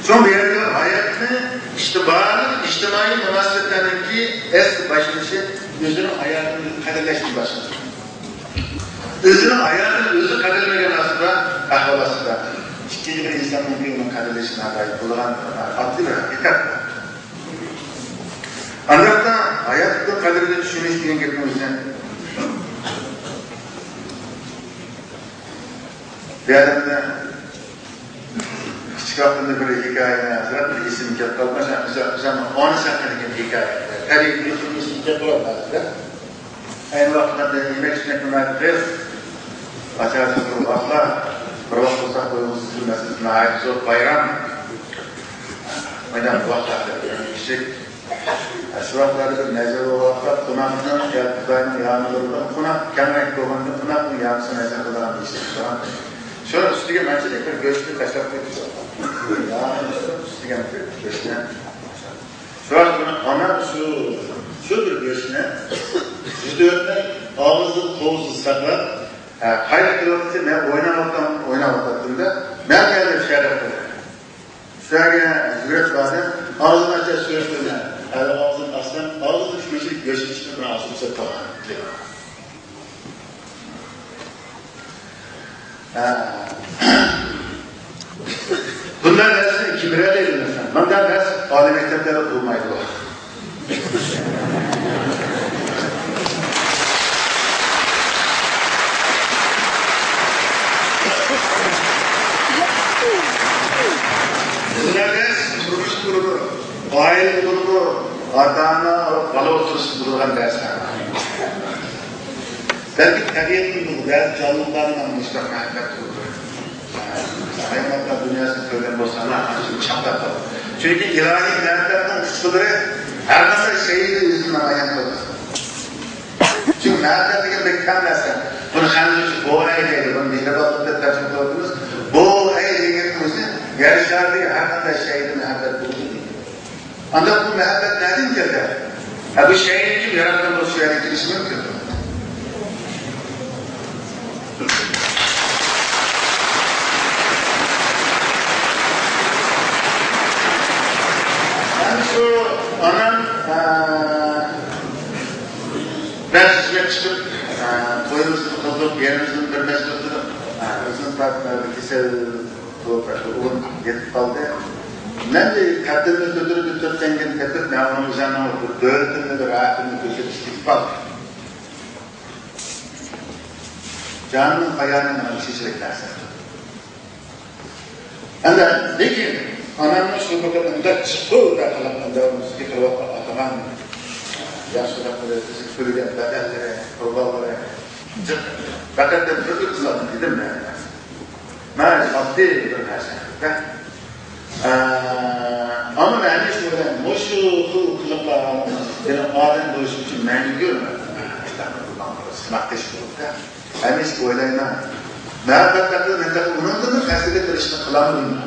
شۇڭا بۇ يەردە ھاياتنى ئىجتىمائىي، ئىجتىمائىي مۇناسىۋەتلەرنىڭكى ئەسلى باشلىنىشى ئۆزىنىڭ ھاياتىنى قەدىرلەشتىن باشلىنىدۇ. ئۆزىنىڭ ھاياتىنى ئۆزى قەدىرلىمىگەن ئاستىدا، ئەھۋال ئاستىدا، ئىككىنچى بىر ئىنساننىڭ كۆڭلىنى قەدىرلىشى ناتايىن بولغان ئاددىي بىر ھەقىقەت. ئانداقتا ھاياتنىڭ قەدرىنى چۈشىنىش دېگەن گەپنىڭ ئۆزى بۇ ئادەمدە كىچىك ۋاقتىمدا بىر ھېكايىنى ھەزرەت بىر ئېسىمگە كەپ قالدى. مەسىلەن، مىسال، مىسال، ئانا سەھنىدىكى ھېكايە. تەبىئىي بىر ئېسىمگە كەپ قالدى ھەزرەت. ئەينى ۋاقىتلاردا يېمەك-ئىچمەكنى مەن قىز، ئاچا-ئاچا بىر ۋاقىتلار، بىر ۋاقىت بولساق قويغۇزسىز بىلمەسسىز، ناھايىتى زور بايرام. مايدا بىر ۋاقىتلاردا كىچىك. شۇ ۋاقىتلاردا بىر نەزەر بولغاندا قوناقنىڭ يا خۇداينىڭ يامىلىرىدىن قوناق كەڭرەك بولغاندا قوناقنىڭ يامىسى نەزەر قىلىدىغان دېيىشىپ تۇرغان. شۇ ئۈستىگە مەنچىلىك بىر گۆشنى تاشلاپ قويۇپتۇ. يامىنىڭ ئۈستىگە بىر گۆشنى. شۇڭا ئانا شۇ، شۇ بىر گۆشنى يۈز ئۆتمەي ئاغزىدا قوۋزىدا ساقلاپ، ھە، قايتا كېلىۋاتقۇچە مەن ئويناۋاتقان، ئويناۋاتاتتىم-دە، مەن كەلدىم شەرەپ قىلىپ. شۇ يەرگە يۈگۈرۈپ باردىم، ئاغزىنى ئاچا سۈرۈپ قويدۇم. ھەر ئاغزىنى ئاچسام، ئاغزىدا شۇنچىلىك گۆش ئىچىپ بىر ئاغزىنى سۈرۈپ قالغان. ھە. بۇنداق نەرسىنى كىم بېرەلەيدۇ دېسەم، مۇنداق نەرسە ئالىي مەكتەپلەردە بولمايدۇ. بۇنداق نەرسە تۇرمۇشتا بولىدۇ، ئائىلىدە بولىدۇ، ئاتا-ئانا، بالا ئوتتۇرىسىدا بولىدىغان نەرسە. بەلكى تەبىئەتتىن بۇ بەزى جانلىقلارنىڭ مۇشۇنداق مەھەببەت تۇرىدۇ. ھايۋاناتلار دۇنياسىنى كۆرگەن بولساڭلار، ئانا شۇ چاقلاپ قالىدۇ. چۈنكى ئىلاھىي مەھەببەتنىڭ ئۇسۇللىرى ھەر قانداق شەيئىدە ئۆزىنى نامايان قىلىدۇ. چۈنكى مەھەببەت دېگەن بەك كەڭ نەرسە. بۇنى خەنزۇچە بوئەي دەيدۇ، بۇنى مېھرىبانلىق دەپ تەرجىمە قىلىۋاتىمىز. بوئەي دېگەن ئۆزى يەر شارىدىكى ھەر قانداق شەيئىدە مەھەببەت بولىدۇ دېگەن. ئانداق بۇ مەھەببەت نەدىن كەلدى؟ ھە، بۇ شەيئىنى كىم ياراتقان بولسا، شۇ يەردىن كېلىشى مۇمكىن. مەن شۇ ئانام، ئە، بەش يىلغا چىقىپ، ئە، تويىمىزنى قىلدۇق، يېرىمىزنى بىر مەسچىت قىلدۇق. ئە، ئۆزىنىڭ كېسەل ئۇ يېتىپ قالدى. مەن قەددىمنى كۆتۈرۈپ ئۆتۈپ كەتكەندىن تېپىپ، مەن ئۇنىڭ جانىنى، دۆلىتىمنى، راھىتىمنى كۆتۈرۈپ كېتىپ قالدىم. جانىمنىڭ پايانى مانا مۇشۇنچىلىك نەرسە. ئەمدى لېكىن ئانامنىڭ شۇ بىر ئۇنداق چىقتۇ، ئۇنداق قىلىپ، ئەمدى بىزگە قىلىۋاتقان ئاتىغان ياخشىلىقلىرى، بىزگە تۆلىگەن بەدەللىرى، قۇربانلىرى، جىق، پەقەت بىر ئىنسان دېدىم مەن. مەن ئاددىي بىر نەرسە. ئە، ئەمما مەن ھەمىشە ئويلايمەن، مۇشۇ خىل قىلىقلار بىر ئادەم بولۇش ئۈچۈن مەڭگۈ خىزمەتدىشى بولۇپتا. ھەمىشە ئويلايمەن، مەن پەقەت، مەن پەقەت ئۇنىڭدىنمۇ قەستىدە بىر ئىشنى قىلالمىدىم.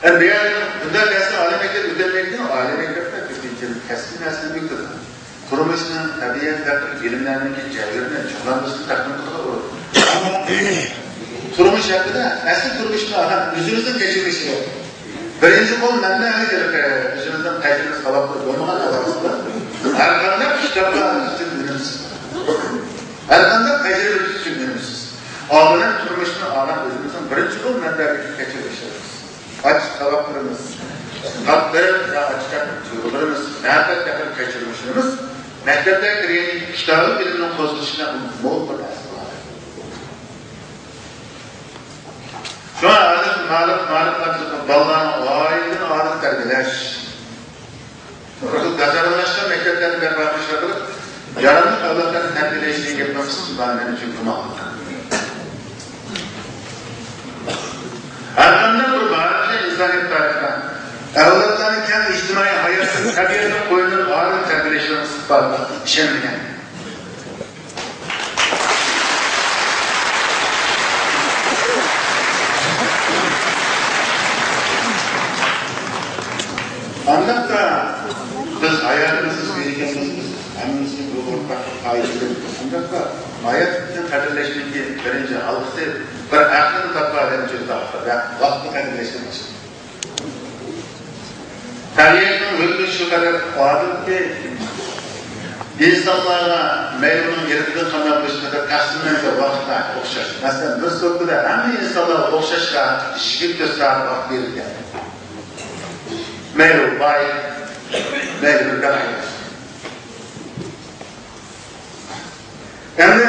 ئەمدى بۇنداق نەرسە ئالىي مەكتەپ ئۆتەلمەيدىغان، ئالىي مەكتەپتە كۆپىنچە كەسپىي نەرسىنى ئۆگىتىدۇ. تۇرمۇشنىڭ، تەبىئەت ھەققىدىكى بىلىملەرنىڭكى جەۋھىرىنى چوڭلاندۇرۇشنى تەقدىم قىلىدۇ. تۇرمۇش ھەققىدە، ئەسلى تۇرمۇشتا ئادەم ئۆزىمىزنىڭ تەجرىبىسى يوق. بىرىنچى قول مەنبە ھېلىقى ئۆزىمىزنىڭ تەجرىبىسى، ساۋاتلىرى بولمىغان ئارىسىدا ھەر قانداق كىتابلار ئۈستىدىن ئۆگىنىمىز. ھەر قانداق تەجرىبە ئۈستىدىن ئۆگىنىمىز. ئالدىن تۇرمۇشنى ئادەم ئۆزىمىزنىڭ بىرىنچى قول مەنبەلىرىدىن كەچۈرۈۋېلىشىمىز. ئاچچىق ساۋاقلىرىمىز، تاتلىق ۋە ئاچچىق تۇيغۇلىرىمىز، مەرىپەت ھەققىدە كەچۈرمىشلىرىمىز مەكتەپتە كىرگەن كىتابىي بىلىمنىڭ قوزغىشىدا مول بىر ئەسلى بار. شۇڭا ھازىر مائارىپ، مائارىپلاردا بالىلارنى ئائىلىدىن ئادەم تەربىيەلەش، بىر خىل گازارلاشقان مەكتەپلەرنى بەرپا قىلىش ئارقىلىق ياراملىق ئەۋلادلارنى تەربىيەلەش دېگەن گەپنىڭ قىسمى بار مېنىڭچە گۇمان. ھەرقانداق بىر مائارىپنى ئىنسانىيەت تارىخىدا ئەۋلادلارنى كەڭ ئىجتىمائىي ھاياتتا تەبىئەتنىڭ قوينىدىن ئايرىم تەربىيەلەشنىڭ ئىستىقبالىغا ئىشەنمىگەن. ئانداقتا بىز ھاياتىمىزدا سۆيگەنمىز، بىز ھەممىمىزگە بۇ ئورتاق قائىدە. ئانداقتا ھاياتنى قەدىرلەشنىڭكى بىرىنچى ھالقىسى بىر ئەقىلنى تاپقان ئادەم ئۈچۈن تاپقان ۋە ۋاقىتنى قەدىرلەشنىڭ ئىچىدە. تەبىئەتنىڭ ھۆكمى شۇ قەدەر ئادىلكى، ئىنسانلارغا مەيلى ئۇنىڭ يېرىدىن قانداق بولۇشى قەدەر تەقسىملەنگەن ۋاقىتلار ئوخشاش. مەسىلەن، بىر سوتكىدا ھەممە ئىنسانلارغا ئوخشاشلا يىگىرمە تۆت سائەت ۋاقىت بېرىلگەن. مەيلى ئۇ باي، مەيلى بىر بەخت. ئەمدى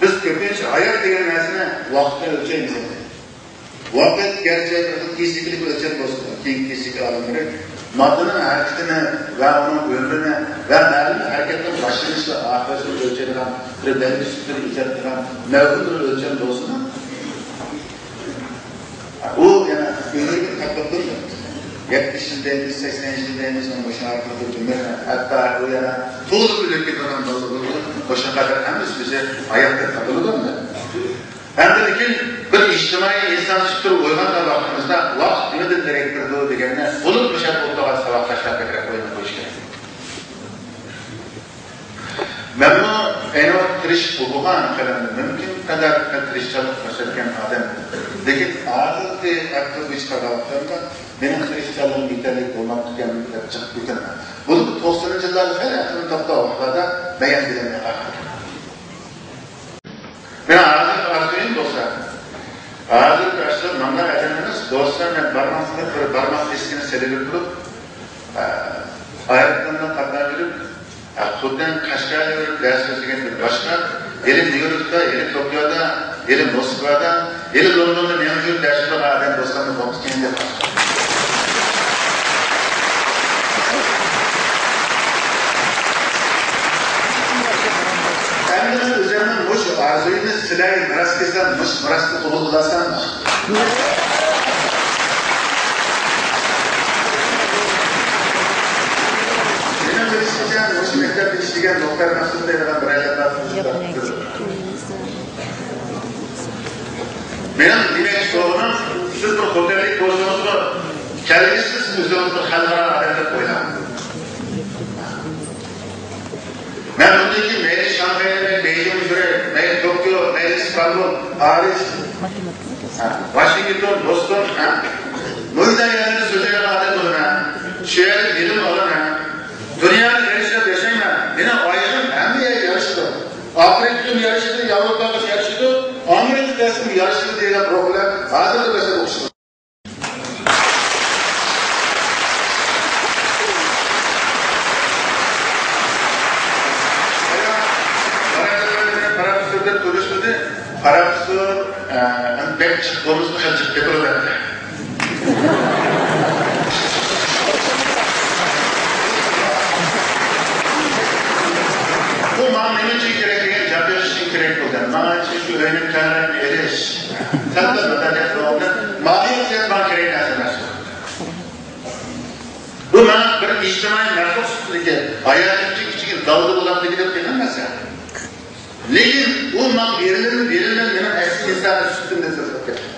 بىز كۆپىنچە ھايات دېگەن نەرسىنى ۋاقىتتا ئۆلچەيمىز. ۋاقىت گەرچە بىر خىل فىزىكىلىق ئۆلچەم بولسىمۇ، كېيىنكى فىزىكا ئالىملىرى ماددىنىڭ ھەرىكىتىنى ۋە ئۇنىڭ ئۆمرىنى ۋە مەلۇم ھەرىكەتنىڭ باشلىنىشى ۋە ئاخىرىنى ئۆلچەيدىغان بىر بەلگىسىز بىر ئىجاد قىلغان مەۋھۇم بىر ئۆلچەم بولسىمۇ، ئۇ يەنە ئۆمرىگە تەتبىق قىلىنىدۇ. يەتمىش يىل دەيمىز، سەكسەن يىل دەيمىز، مۇشۇ ئارقىلىق ئۆمۈر، ھەتتا ئۇ يەنە تۇغۇلۇپ ئۆلۈپ كېتىدىغان بالىلار بولىدۇ. مۇشۇ قەدەر ھەممىسى بىزى ھاياتتا تاپىلىدۇ. ئەمدى لېكىن بىر ئىجتىمائىي ئىنسان سۈپىتىدە ئويغانغان ۋاقتىمىزدا ۋاقىت نېمىدىن دېرەك بېرىدۇ دېگەننى بولۇپمۇ شەرت بولۇپ قالغان ساۋاقداشلار بەكرەك ئويلاپ قويۇش كېرەك. مەنمۇ ئەينى ۋاقىتتا تىرىشىپ ئوقۇغان، قەلەمنى مۇمكىن قەدەر تىرىشچانلىق كۆرسەتكەن ئادەم. لېكىن ھازىرقى ھەپتە بويىچە قارىغان ۋاقتىمدا مېنىڭ تىرىشچانلىقىم يېتەرلىك بولماپتىكەن دەپ چىقىپ كېتىمەن. بۇنى توقسىنىنچى يىللاردا خېلى ئەقلىم توختىغان ۋاقىتلاردا بەيان قىلىپ باققان. مېنىڭ ھازىرقى ئارزۇيۇم بولسا، ھازىرقى ياشلار مانداق ئادەم ئەمەس، دوستلار مەن بارماقچىلىق بىر بارماق دىسكىنى سېلىۋېتىپ تۇرۇپ، ئايروپىلاندا قاتناپ يۈرۈپ، خوتەن، قەشقەرگە بېرىپ دەرس سۆزلىگەندىن باشقا، ھېلى نيۇ يوركتا، ھېلى توكيودا، ھېلى موسكۋادا، ھېلى لوندوندا مېڭىپ يۈرۈپ دەرس سۆزلىگەن ئادەم دوستلارنى بولمىسا كەينىدە. ئەمدى مەن ئۆزۈمنىڭ مۇشۇ ئارزۇيىمنى سىلەرگە مىراس قىلسام، مۇشۇ مىراسنى قوبۇل قىلارسەن؟ مېنىڭ بىلىشىمچە، مۇشۇ مەكتەپتە ئىشلىگەن مۇختار مەخسۇت دەيدىغان بىر ئايال بار. مېنىڭ دېمەكچى بولغىنىم، سىز بىر خوتەنلىك بولسىڭىزمۇ، كەلگۈسىدە سىز ئۆزىڭىزنى خەلقئارا ئادەم دەپ ئويلاڭ. مەن بۇندىن كېيىن مەيلى شاڭخەيدە، مەيلى بېيجىڭدا يۈرەي، مەيلى توكيو، مەيلى ئىستانبۇل، پارىژ، ھە، ۋاشىنگتون، بوستون، ھە، مۇنداق يەرلەردە سۆزلەيدىغان ئادەم بولىمەن. شۇ يەردە بىلىم ئالىمەن. دۇنياغا ئېرىشىپ ياشايمەن. مېنىڭ ئايىغىم ھەممە يەرگە يارىشىدۇ. ئافرىقىغىمۇ يارىشىدۇ، ياۋروپاغىمۇ يارىشىدۇ، ئامېرىكا تەسىمۇ يارىشىدۇ دېگەن روھ بىلەن ھازىرلا مەسىلە ئوقۇشتىم. پروفېسسور دەپ كۆرۈشمىدى. پروفېسسور، ئە، بەك جىق بولمىسىمۇ، خېلى جىق گەپلەردى. بۇ ماڭا نېمە ئۈچۈن كېرەك دېگەن گەپ يېزىش ئۈچۈن كېرەك بولدى. ماڭا شۇ ئۆينىڭ كەڭرەكىنى ئېلىش، سەل-پەل مۇراجىئەت قىلىۋالدىم. ماھىيەت دېگەن ماڭا كېرەك نەرسە ئەمەس. بۇ ماڭا بىر ئىجتىمائىي مەخلۇق سۈپىتىدىكى ھاياتىمچە كىچىككىنە دالدا بولامدىكى دەپ قىلغان نەرسە. لېكىن ئۇ ماڭا بېرىلىدۇ، بېرىلمەيدۇ، مېنىڭ ئەسلىي ئىنسانىي سۈپىتىمدىن سىرتقا كەتتى.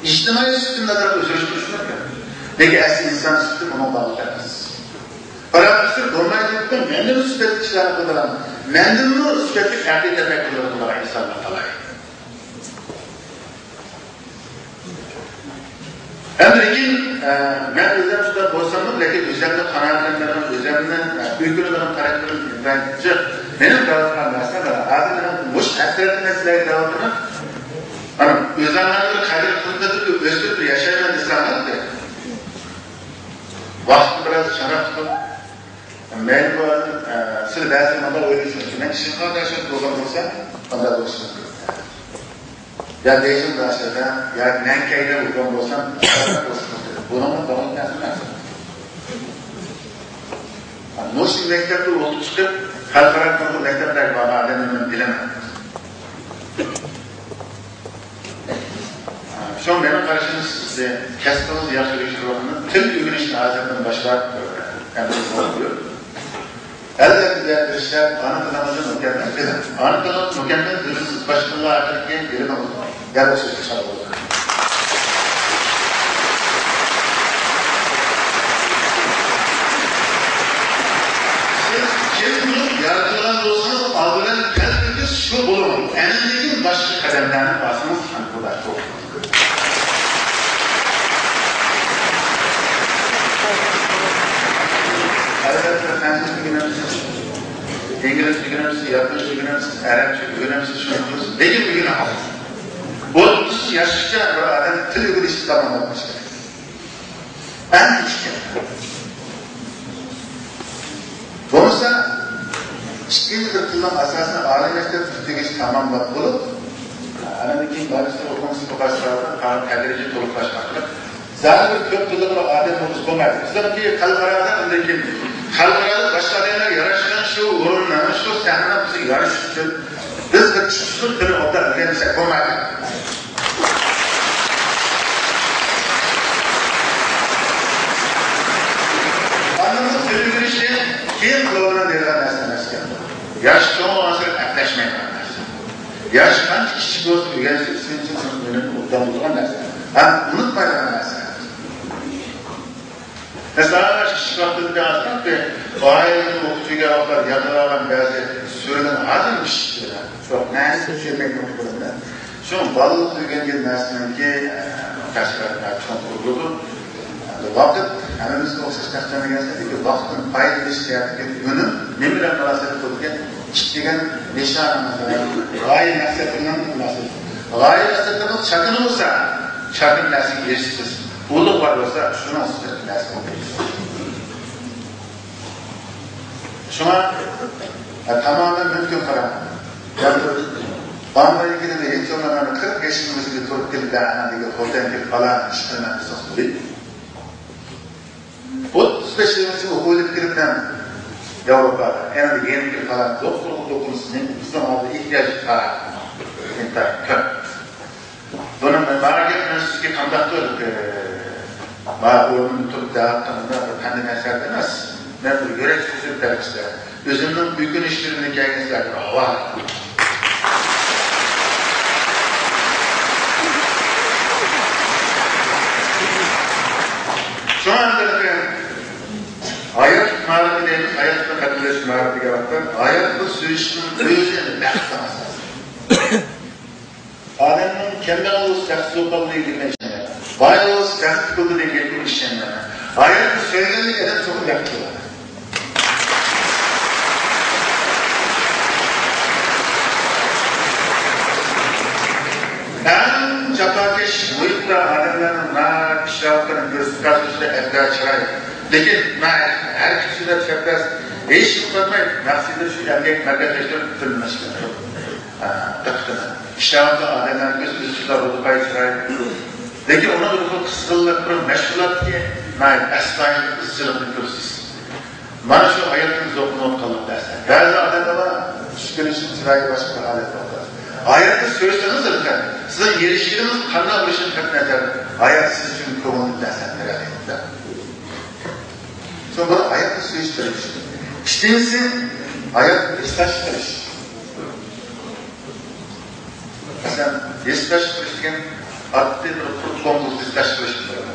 ئىجتىمائىي سۈپىتىمنى ئازراق ئۆزگەرتىش مۇمكىن. لېكىن ئەسلىي ئىنسان سۈپىتى بۇنىڭغا باغلىق ئەمەس. پروفېسسور بولمايدۇ دېدىم، مەندىنمۇ سۈپەتلىك ئىشلارنى قىلىدىغان، مەندىنمۇ سۈپەتلىك ئەقلىي تەپەككۇرلارنى قىلىدىغان ئىنسانلار تالاي. ئەمدى لېكىن، ئە، مەن ئۆزۈم شۇنداق بولساممۇ، لېكىن ئۆزۈمنى قانائەتلەندۈرىدىغان، ئۆزۈمنى، ئە، ئۆكۈنىدىغان تەرەپلىرىم ئىنتايىن جىق. مېنىڭ دەۋاتقان نەرسەم مانا ھازىر مېنىڭ مۇشۇ ھەسرەتنى مەن سىلەرگە دەۋاتىمەن. مانا ئۆزۈڭلارنى بىر قەدىر قىلىپ ئۆستۈرۈپ ياشايمەن دېسەڭلار، ۋاقىتنى بىراز چىڭراق تۇتۇپ، مەيلى بۇ ئادەم، ئە، سىلەر بەزى مۇنداق ئويلىشىڭىز، مەن شىنخۇا داشىدا بولغان بولسام، مۇنداق بولۇشى مۇمكىن. يا بېيجىڭ داشىدا، يا نەنكەيدە بولغان بولسام، مۇنداق بولۇشى مۇمكىن. بۇنىڭغا باغلىق نەرسە ئەمەس. مۇشۇ مەكتەپتە ئوقۇپ چىقىپ، خەلقئارا تۈرلۈك مەكتەپلەرگە بارغان ئادەمنى مەن بىلىمەن. شۇڭا مېنىڭ قارىشىمچە، سىز كەسپىڭىزنى ياخشى ئۆگىنىۋاتىمەن. تىل ئۆگىنىشنى ھازىردىن باشلاپ، ئەمدى بولۇپ، ئەلۋەتتە، بىر ئىشلەپ، ئانا تىلىڭىزنى مۇكەممەل بىلىڭ. ئانا تىلىڭىزنى مۇكەممەل بىلىمسىز، باشقا تىللار ھەققىدىكى بىلىمىڭىز يەر ئوخشاش چىقىدۇ. سىز كىم بولۇپ يارىتىلغان بولسىڭىز، ئالدى بىلەن قەلبىڭىز شۇ بولۇڭ. ئەندىن كېيىن باشقا قەدەملەرنى باسىڭىز، ئەلۋەتتە، سەن ئىنگلىزچە ئۆگىنەمسىز، ياپونچە ئۆگىنەمسىز، ئەرەبچە ئۆگىنەمسىز، شۇنى قىلىسىز، لېكىن ئۆگىنىڭ. ئوتتۇز ياشقىچە بىر ئادەم تىل ئۆگىنىشنى تاماملىۋېتىش كېرەك. ئەڭ كىچىكى. بولمىسا، ئىككىنچى بىر تىلنىڭ ئاساسىنى ئالىي مەكتەپ پۈتتۈرگەچ تاماملاپ بولۇپ، ئاندىن كېيىن ماگىستر ئوقۇمىسىغا باشلاپ، تەدرىجىي تولۇقلاش ئارقىلىق زادى بىر كۆپ تىللىق بىر ئادەم بولمىسا بولمايدۇ. بىزنىڭكى خەلقئارادا ئۇنداق كىم؟ خەلقئارادا باشقا ئادەملەرگە ياراشقان شۇ ئورۇننىڭ، شۇ سەھنىنىڭ بىزگە يارىشىشى ئۈچۈن بىز بىر چۈشكۈنلۈك تىلنى ئوبدان ئۆگەنمىسەك بولمايدۇ. ئاندىن بۇ تىل ئۆگىنىشنى كىم قىلىۋالىدۇ دەيدىغان نەرسە ئەمەسكەن. ياش چوڭ بولغانسېرى ئەپلەشمەيدىغان نەرسە. ياش قانچە كىچىك بولسا، ئۆگەنسە، ئىشلىنىشى ئۇنىڭ ئۈنۈمى ئوبدان بولىدىغان نەرسە. ھەم ئۇنتۇمايدىغان نەرسە. مەسىلەن، كىچىك ۋاقتىدا ئائىلىدە ئوقۇپ يۈرگەن ۋاقىتلاردا يادلاۋالغان بەزى سۈرىلەرنى ھازىرمۇ ئىشلىتىپ يۈرىمەن. شۇ مەنىسىنى چۈشەنمەيدىغان ئۇقۇمدا. شۇ بالىلىقتا ئۆگەنگەن نەرسىنىڭكى، ئە، تەسىراتى چوڭقۇر بولىدۇ. ۋاقىت ھەممىمىزگە ئوخشاش تەقسىملەنگەن، لېكىن ۋاقىتنى پايدىلىنىش جەھەتتىكى ئۈنۈم نېمە بىلەن مۇناسىۋەتلىك بولىدىكەن؟ ئىش دېگەن نىشانىڭىز بىلەن، غايە مەقسەتلىرىنىڭ مۇناسىۋىتى. غايە مەقسەتلىرىڭىز چاكىنا بولسا، چاكىنا نەرسىگە ئېرىشىسىز. ئۇلۇغ بار بولسا، شۇنىڭ ئۈستىدىكى نەرسىگە ئېرىشىسىز. شۇڭا، ھە، تامامەن مۇمكىن قاراڭ. يەنى بامبايدىكىلەرنى ھېچ بولمىغاندا قىرىق يېشىمىزدىن تۇرۇپ كېلىپ، ھە، ئەنە دېگەن خوتەنگە پالان ئىش قىلىمەن دېسە قىلىپ. ئوتتۇز بەش يىلنىڭ ئىچىدە ئوقۇۋېلىپ كېلىپ مەن ياۋروپادا، ئەنە دېگەن پالان دوختۇرغا دوقۇنسىز، بىزنىڭ ھازىر ئېھتىياج بار. ئىنتايىن كۆپ. بۇنىڭ مانا گەپ مەن سىزگە قانداقتۇر، ئە، مانا ئورنۇمدا تۇرۇپ دەۋاتقىنىمدا بىر قانداق نەرسە ئەمەس. مەن بىر يۈرەك سۆزى بەرگۈچىلەر. ئۆزۈمنىڭ ئۆكۈنۈشلىرىمنى كەلگەن سىلەرگە ئاۋارە. شۇڭا ئەمدى ھايات مائارىپى دەيمىز، ھاياتقا قەدىرلەش مائارىپى دېگەن ۋاقىتتا ھاياتقا سۆيۈشنىڭ ئۆزى ئەمدى بەختنىڭ ئاساسى. ئادەمنىڭ كەمبەغەل بولسا بەختسىز بولۇپ قالىدۇ دېگەن گەپكە ئىشىنىمەن. باي بولسا بەختلىك بولىدۇ دېگەن گەپكە ئىشىنىمەن. ھاياتنى سۆيگەنلىك ئادەم چوقۇم بەختلىك بولىدۇ. ئەڭ جاپاكەش مۇھىتتا ئادەملەرنىڭ ناھايىتى ئىشلەۋاتقىنىنى كۆرسىتىپ، ئەبلەر چىراي. لېكىن ناھايىتى ھەرىكەتچىلەر چەكلەس، ھېچ توختىماي مەقسىتىدە شۇ ئەمگەك مەركەزلەشتۈرۈپ تۈرمىلەشكەن. دىققىتىنى ئىشلەۋاتقان ئادەملەرنىڭ كۆزى ئىزچىللار رۇپاي چىراي. لېكىن ئۇنىڭ روھى قىزغىنلىق، بىر مەشغۇلاتتىكى ناھايىتى ئەستايىدىل ئىزچىللىقنى كۆرىسىز. مانا شۇ ھاياتتىن زوقلىنىۋاتقانلىق دەرسلەر. بەزى ئادەملەر بار، چۈشكۈنلىشىپ چىرايى باشقا بىر ھالەت بولىدۇ. ھاياتنى سۆيسىڭىز، ئەلۋەتتە، سىزنىڭ ئېرىشكىنىڭىز قانداق بولۇشىدىن قەتئىينەزەر، ھايات سىز ئۈچۈن كۆڭۈلدىن لەززەت بېرەلەيدۇ. شۇ بىر ھاياتنى سۆيۈشتۈرۈش. ئىككىنچىسى، ھاياتنى ھېسداشلىق قىلىش. مەسىلەن، ھېسداشلىق قىلىش دېگەن ئاددىي بىر قۇرت قوڭغۇز ھېسداشلىق قىلىش بولىدۇ.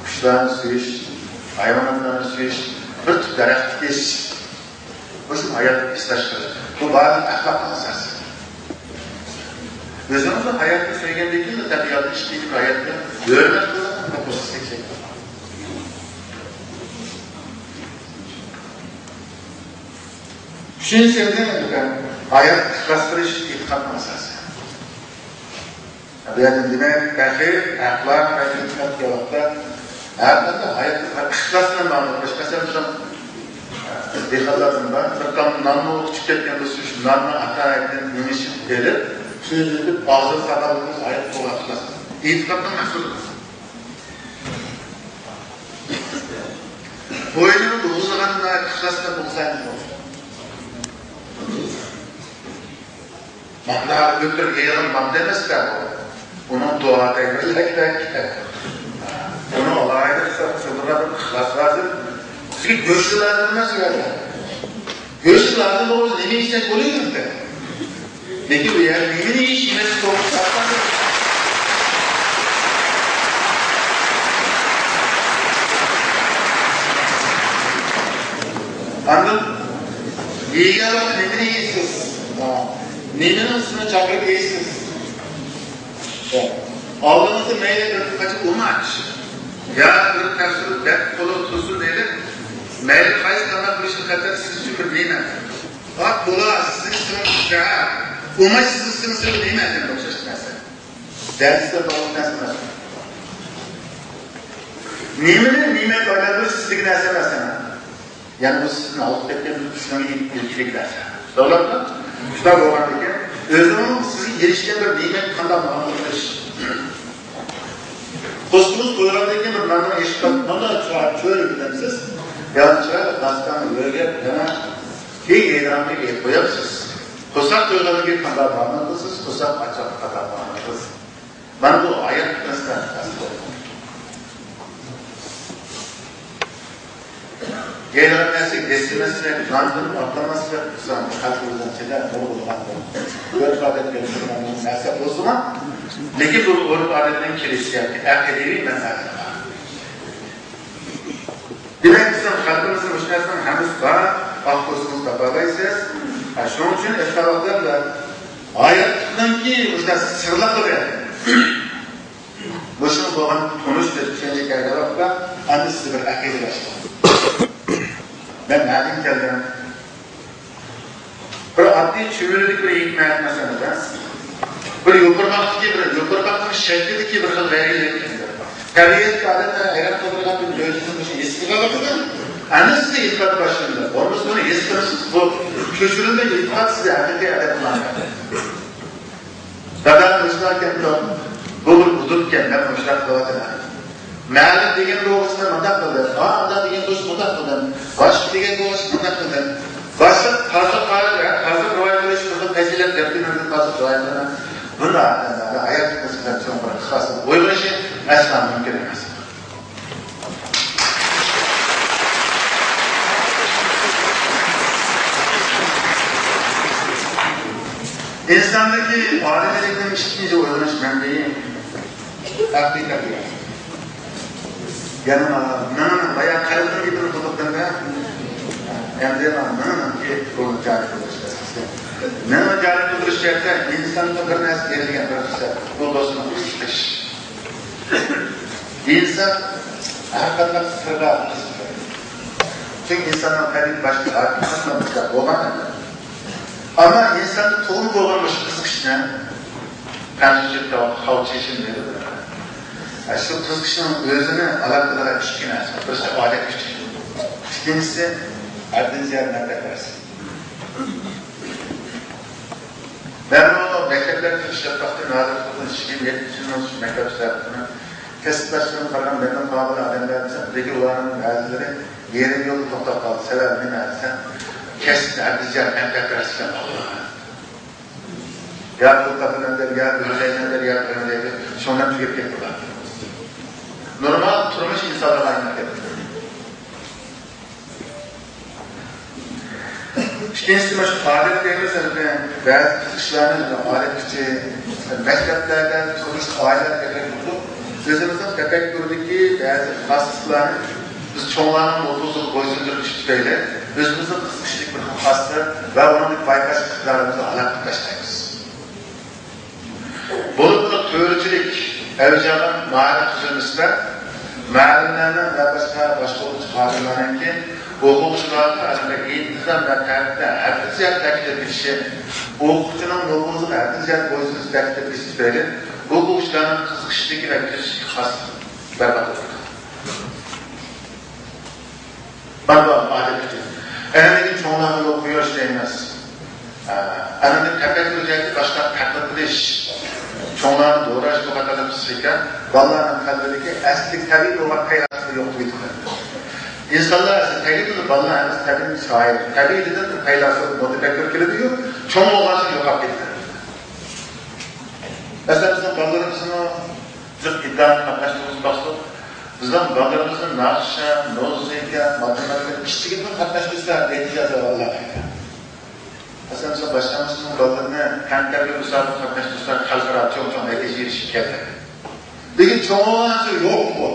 قۇشلارنى سۆيۈش، ھايۋاناتلارنى سۆيۈش بىر تۈپ دەرەخ تىكىش. مۇشۇ ھاياتنى ھېسداشلىق قىلىش. بۇ بارلىق ئەخلاقنىڭ ئاساسى. ئۆزىڭىزمۇ ھاياتنى سۆيگەندىن كېيىن، تەبىئاتنى ئىشلىتىپ، ھاياتنى ھۆرمەت قىلىدىغان بىر خۇسۇسىي شەكىل. ئۈچىنچى سۆزدىن ئۆتكەن ھايات ئىخلاس قىلىش ئېتىقادنىڭ ئاساسى. بۇ يەردە دېمەك، پەخىر، ئەخلاق ۋە ئېتىقاد دېگەن ۋاقىتتا ھەر قانداق ھاياتتا ئىخلاس بىلەن مۇئامىلە قىلىش. مەسىلەن، بىزنىڭ دېھقانلاردىن بار، بىر تام ناننى ئۇچۇپ كەتكەن بولسا، شۇ ناننى ئاتايىدىن يېمىشىپ ئېلىپ، سۈزۈلۈپ، ئاغزىغا سالغان بولسا، ھايات بولغان ئىخلاس. ئېتىقادنىڭ مەھسۇلى. بوينىنى بوغۇزلىغاندا ئىخلاستا بولسا، مانا ئۆلتۈرۈپ يەيدىغان ماددا ئەمەس-دە بۇ. ئۇنىڭ دۇئا تەكبىرلەك كېرەك. ئۇنىڭ ئالاھىدە قىلسا، شۇنداق بىر ئىخلاس لازىم. بىزگە گۆش لازىم ئەمەس ئۇ يەردە. گۆش لازىم بولمىسا، نېمە يېسەك بولىدۇ ئەمدى؟ لېكىن ئۇ يەردە نېمىنى يېيىش، يېمەسلىك توغرىسىدا. ئاندىن يېگەن ۋاقىتتا نېمىنى يەيسىز؟ نېمىنىڭ ئىسمىنى چاقىرىپ يەيسىز؟ ئالدىڭىزدا مەيلى بىر قاچا ئۇماچ، يا بىر تەپسىر بەت قولى تۇزى دەيلى، مەيلى قايسى تاماق بولۇشىدىن قەتئىي سىز ئۈچۈن بىر نېمە. ئات بولا، سىز ئۈچۈن شەھەر. ئۇماچ سىز ئۈچۈن بىر نېمە دېگەن ئوخشاش نەرسە. دەرسلەر بولغان نەرسە ئەمەس. نېمىنى نېمە ئايلاندۇرۇش سىزدىكى نەرسە ئەمەس. يەنى بۇ سىزنى ھالقىپ كەتكەن بىر چۈشنىڭ ئىلكىدىكى نەرسە. توغرىمۇ؟ شۇنداق بولغاندىكىن، ئۆزىنىڭ سىزگە ئېرىشكەن بىر نېمەت قانداق مۇئامىلە قىلىش. پوستىڭىز تويغاندىن كېيىن بىر ناننىڭ ئېشىپ قالىدۇ. مانا چۆرە بىلەمسىز؟ يا چىرايلىق داستىخانغا يۆگەپ، يەنە كېيىن يەيدىغانغا يەپ قويامسىز. قورساق تويغاندىن كېيىن قانداق مۇئامىلە قىلىسىز؟ قورساق ئاچقاندا قانداق مۇئامىلە قىلىسىز؟ مانا بۇ ھايات مەسىلە ئەسلى. يەيدىغان نەرسە يەتمەسلىك، ناندىن ئاتلىماسلىق، بىزنىڭ خەلقىمىزنىڭ ئىچىدە بۇ بولغان بىر ئۆرپ-ئادەتكە كىرگەن نەرسە بولسىمۇ، لېكىن بۇ ئۆرپ-ئادەتنىڭ كېلىشى ياكى ئەقىدىۋى مەنبەسى بار. دېمەك، بىزنىڭ خەلقىمىزدە مۇشۇ نەرسىنىڭ ھەممىسى بار، ئاق كۆرسىڭىز تاپالايسىز. ھە، شۇنىڭ ئۈچۈن ئەسلىھالىقلار بىلەن ھاياتلىقنىڭكى مۇشۇنداق سىرلىقلىرى. مۇشۇنىڭ بولغان تونۇش بىر چۈشەنچە كەلگەن ۋاقىتتا، ئەمدى سىزگە بىر ئەقىدە باشلايمەن. مەن نەدىن كەلدىم؟ بىر ئاددىي چۈمۈلىدىكى بىر ھېكمەت مەسىلىدە، بىر يوپۇرماقتىكى بىر، يوپۇرماقنىڭ شەكلىدىكى بىر خىل رەڭگى. تەبىئەتكە ئادەتتە ھەيران قالدۇرىدىغان بىر مۆجىزىنى مۇشۇ ھېس قىلغانلىقىدىن، ئەمدى سىزدە ئېتىقاد باشلىنىدۇ. بولمىسا بۇنى ھېس قىلىسىز، بۇ كۆچۈرۈلمە ئېتىقاد سىزدە ھەقىقىي ئادەت بولغان. دادا مۇشۇنداق ئىكەن، بۇ بىر ئۇدۇلكەن، مەن مۇشۇنداق قىلىۋاتىمەن. مەلىم دېگەن بولغۇچىنى مۇنداق قىلدىم، ھا، ئانداق دېگەن بولغۇچىنى مۇنداق قىلدىم، باشلىق دېگەن بولغۇچىنى مۇنداق قىلدىم. باشلىق تازا قائىدە، تازا رىۋايەت قىلىش بىر خىل پەزىلەت دەپ، مەن تازا رىۋايەت قىلىمەن. بۇنداق ئادەملەردە ھايات قىسمەت چوڭ بىر ئىخلاسنىڭ ئويغىنىشى ئەسلا مۇمكىن ئەمەس. ئىنساندىكى ئالىملىكنىڭ ئىككىنچى ئويغىنىش مەنبىيى ئەقلىي تەربىيە. يەنى مانا مېڭىنىڭ، بايا قەلبنىڭ گېپىنى قىلدۇق دەمدە، ئەمدى مانا مېڭىنىڭكى رولىنى جارى قىلدۇرۇش مەسىلىسى. مېڭىنى جارى قىلدۇرۇش جەھەتتە ئىنسانغا بىر نەرسە بېرىلگەن بىر خىسلەت، بۇ دوستنىڭ قىزىقىش. ئىنسان ھەر قانداق سىرغا قىزىقىدۇ. چۈنكى ئىنساننىڭ تەبىئىتى باشقا، ھەر قانداق بولغان. ئەمما ئىنساندا تۇغۇم بولغان مۇشۇ قىزىقىشنى، پەنجىچىلىكتە خاۋچىشىن دەيدۇ. شۇ قىزىقىشنىڭ ئۆزىنى ئالاقىدار ئىككى نەرسە. بىرسى ئادەت كۈچى. ئىككىنچىسى ھەددىدىن زىيادە مەنپەئەت بەرسە. مەن بۇ مەكتەپلەرگە كىرىش ياتاقتىن ھازىر توققۇزىنچى يىگىرمە يەتتىنچى يىلنىڭ شۇ مەكتەپ ئىشلەپتىمەن. كەسىپ باشلىرىنى قارىغان مەندىن قالغان ئادەملەر، لېكىن ئۇلارنىڭ بەزىلىرى يېرىم يولدا توختاپ قالدى. سەۋەبى نېمە دېسەم، كەسىپنى ھەددىدىن زىيادە مەنپەئەت بەرسىكەن ئالدىغان. يا پۇل تاپىمەن دەپ، يا ئۆگىنەيمەن دەپ، يا ئۆگىنەيمەن دەپ، شۇڭا تۈگەپ كەتتى. نورمال تۇرمۇش ئىنسانلارغا ئايلىنىپ كەتتى. ئىككىنچىسى، مانا شۇ ئادەت دەيمىز، بەزى ئىشلارنى ئادەتتىكىچە مەكتەپلەردە، تۇرمۇشتا، ئائىلىلەردە ئۆگىنىپ، ئۆزىمىزنىڭ تەپەككۇردىكى بەزى خاسلىقلارنى بىز چوڭلارنىڭ نوپۇزىغا بويسۇندۇرۇپ ئىش تۈپەيلى ئۆزىمىزنىڭ قىزىقىشلىق بىر خىل خاسلىق ۋە ئۇنى بايقاش ئىقتىدارىمىزنى ھالاك قىلىپ تاشلايمىز. بولۇپمۇ تۆرىچىلىك ئەۋج ئالغان مائارىپ تۈزۈلمىسىدە مۇئەللىملەرنىڭ ۋە باشقا باشقۇرغۇچى خادىملارنىڭكى ئوقۇغۇچىلارغا ئىنتىزام ۋە تەرتىپنى ھەددىدىن زىيادە بەكىتىپ كېتىشى، ئوقۇغۇچىنىڭ نوپۇزىغا ھەددىدىن زىيادە بويسۇنۇش بەكىتىپ كېتىشى تۈپەيلى ئوقۇغۇچىلارنىڭ قىزىقىشلىكى ۋە كۆزىتىشلىكى خاسلىقى بەربات بولىدۇ. مانا بۇ ئادەت ئۈچۈن. ئەنئەنىۋى چوڭلارنى يولغا قويۇش دەيمىز. ئە، ئەنئەنىۋى تەپەككۇر جەھەتتە باشقىلارنى تەقلىد قىلىش، چوڭلارنى دوراش، بۇ قاتارلىق پسىخىكا بالىلارنىڭ قەلبىدىكى ئەسلىدىكى تەبىئىي بولغان پەيلاسوپنى يوقىتىۋېتىدۇ. ئىنسانلار ئەسلى تەبىئىيدىن بالىلار ھەممىسى تەبىئىي شائىر، تەبىئىيدىن پەيلاسوپ، مۇتەپەككۇر كېلىدۇ-يۇ، چوڭ بولغانسېرى يوقاپ كېتىدۇ. مەسىلەن، بىزنىڭ بالىلىرىمىزنىڭ جىق ئىدىيەنى قاتناشتۇرغۇزۇپ باقساق، بىزنىڭ بالىلىرىمىزنى ناخشا، مۇزىكا، ماتېماتىكا كىچىكىدىن قاتناشتۇرسا نەتىجە ئالالمايدۇ. مەسىلەن، بىزنىڭ باشلانغۇچنىڭ بالىلىرىنى تەنتەربىيە مۇسابىقىسىگە قاتناشتۇرسا خەلقئارا چوڭ-چوڭ نەتىجە ئېرىشىپ كەلدى. لېكىن چوڭ بولغانسېرى يوق بۇ.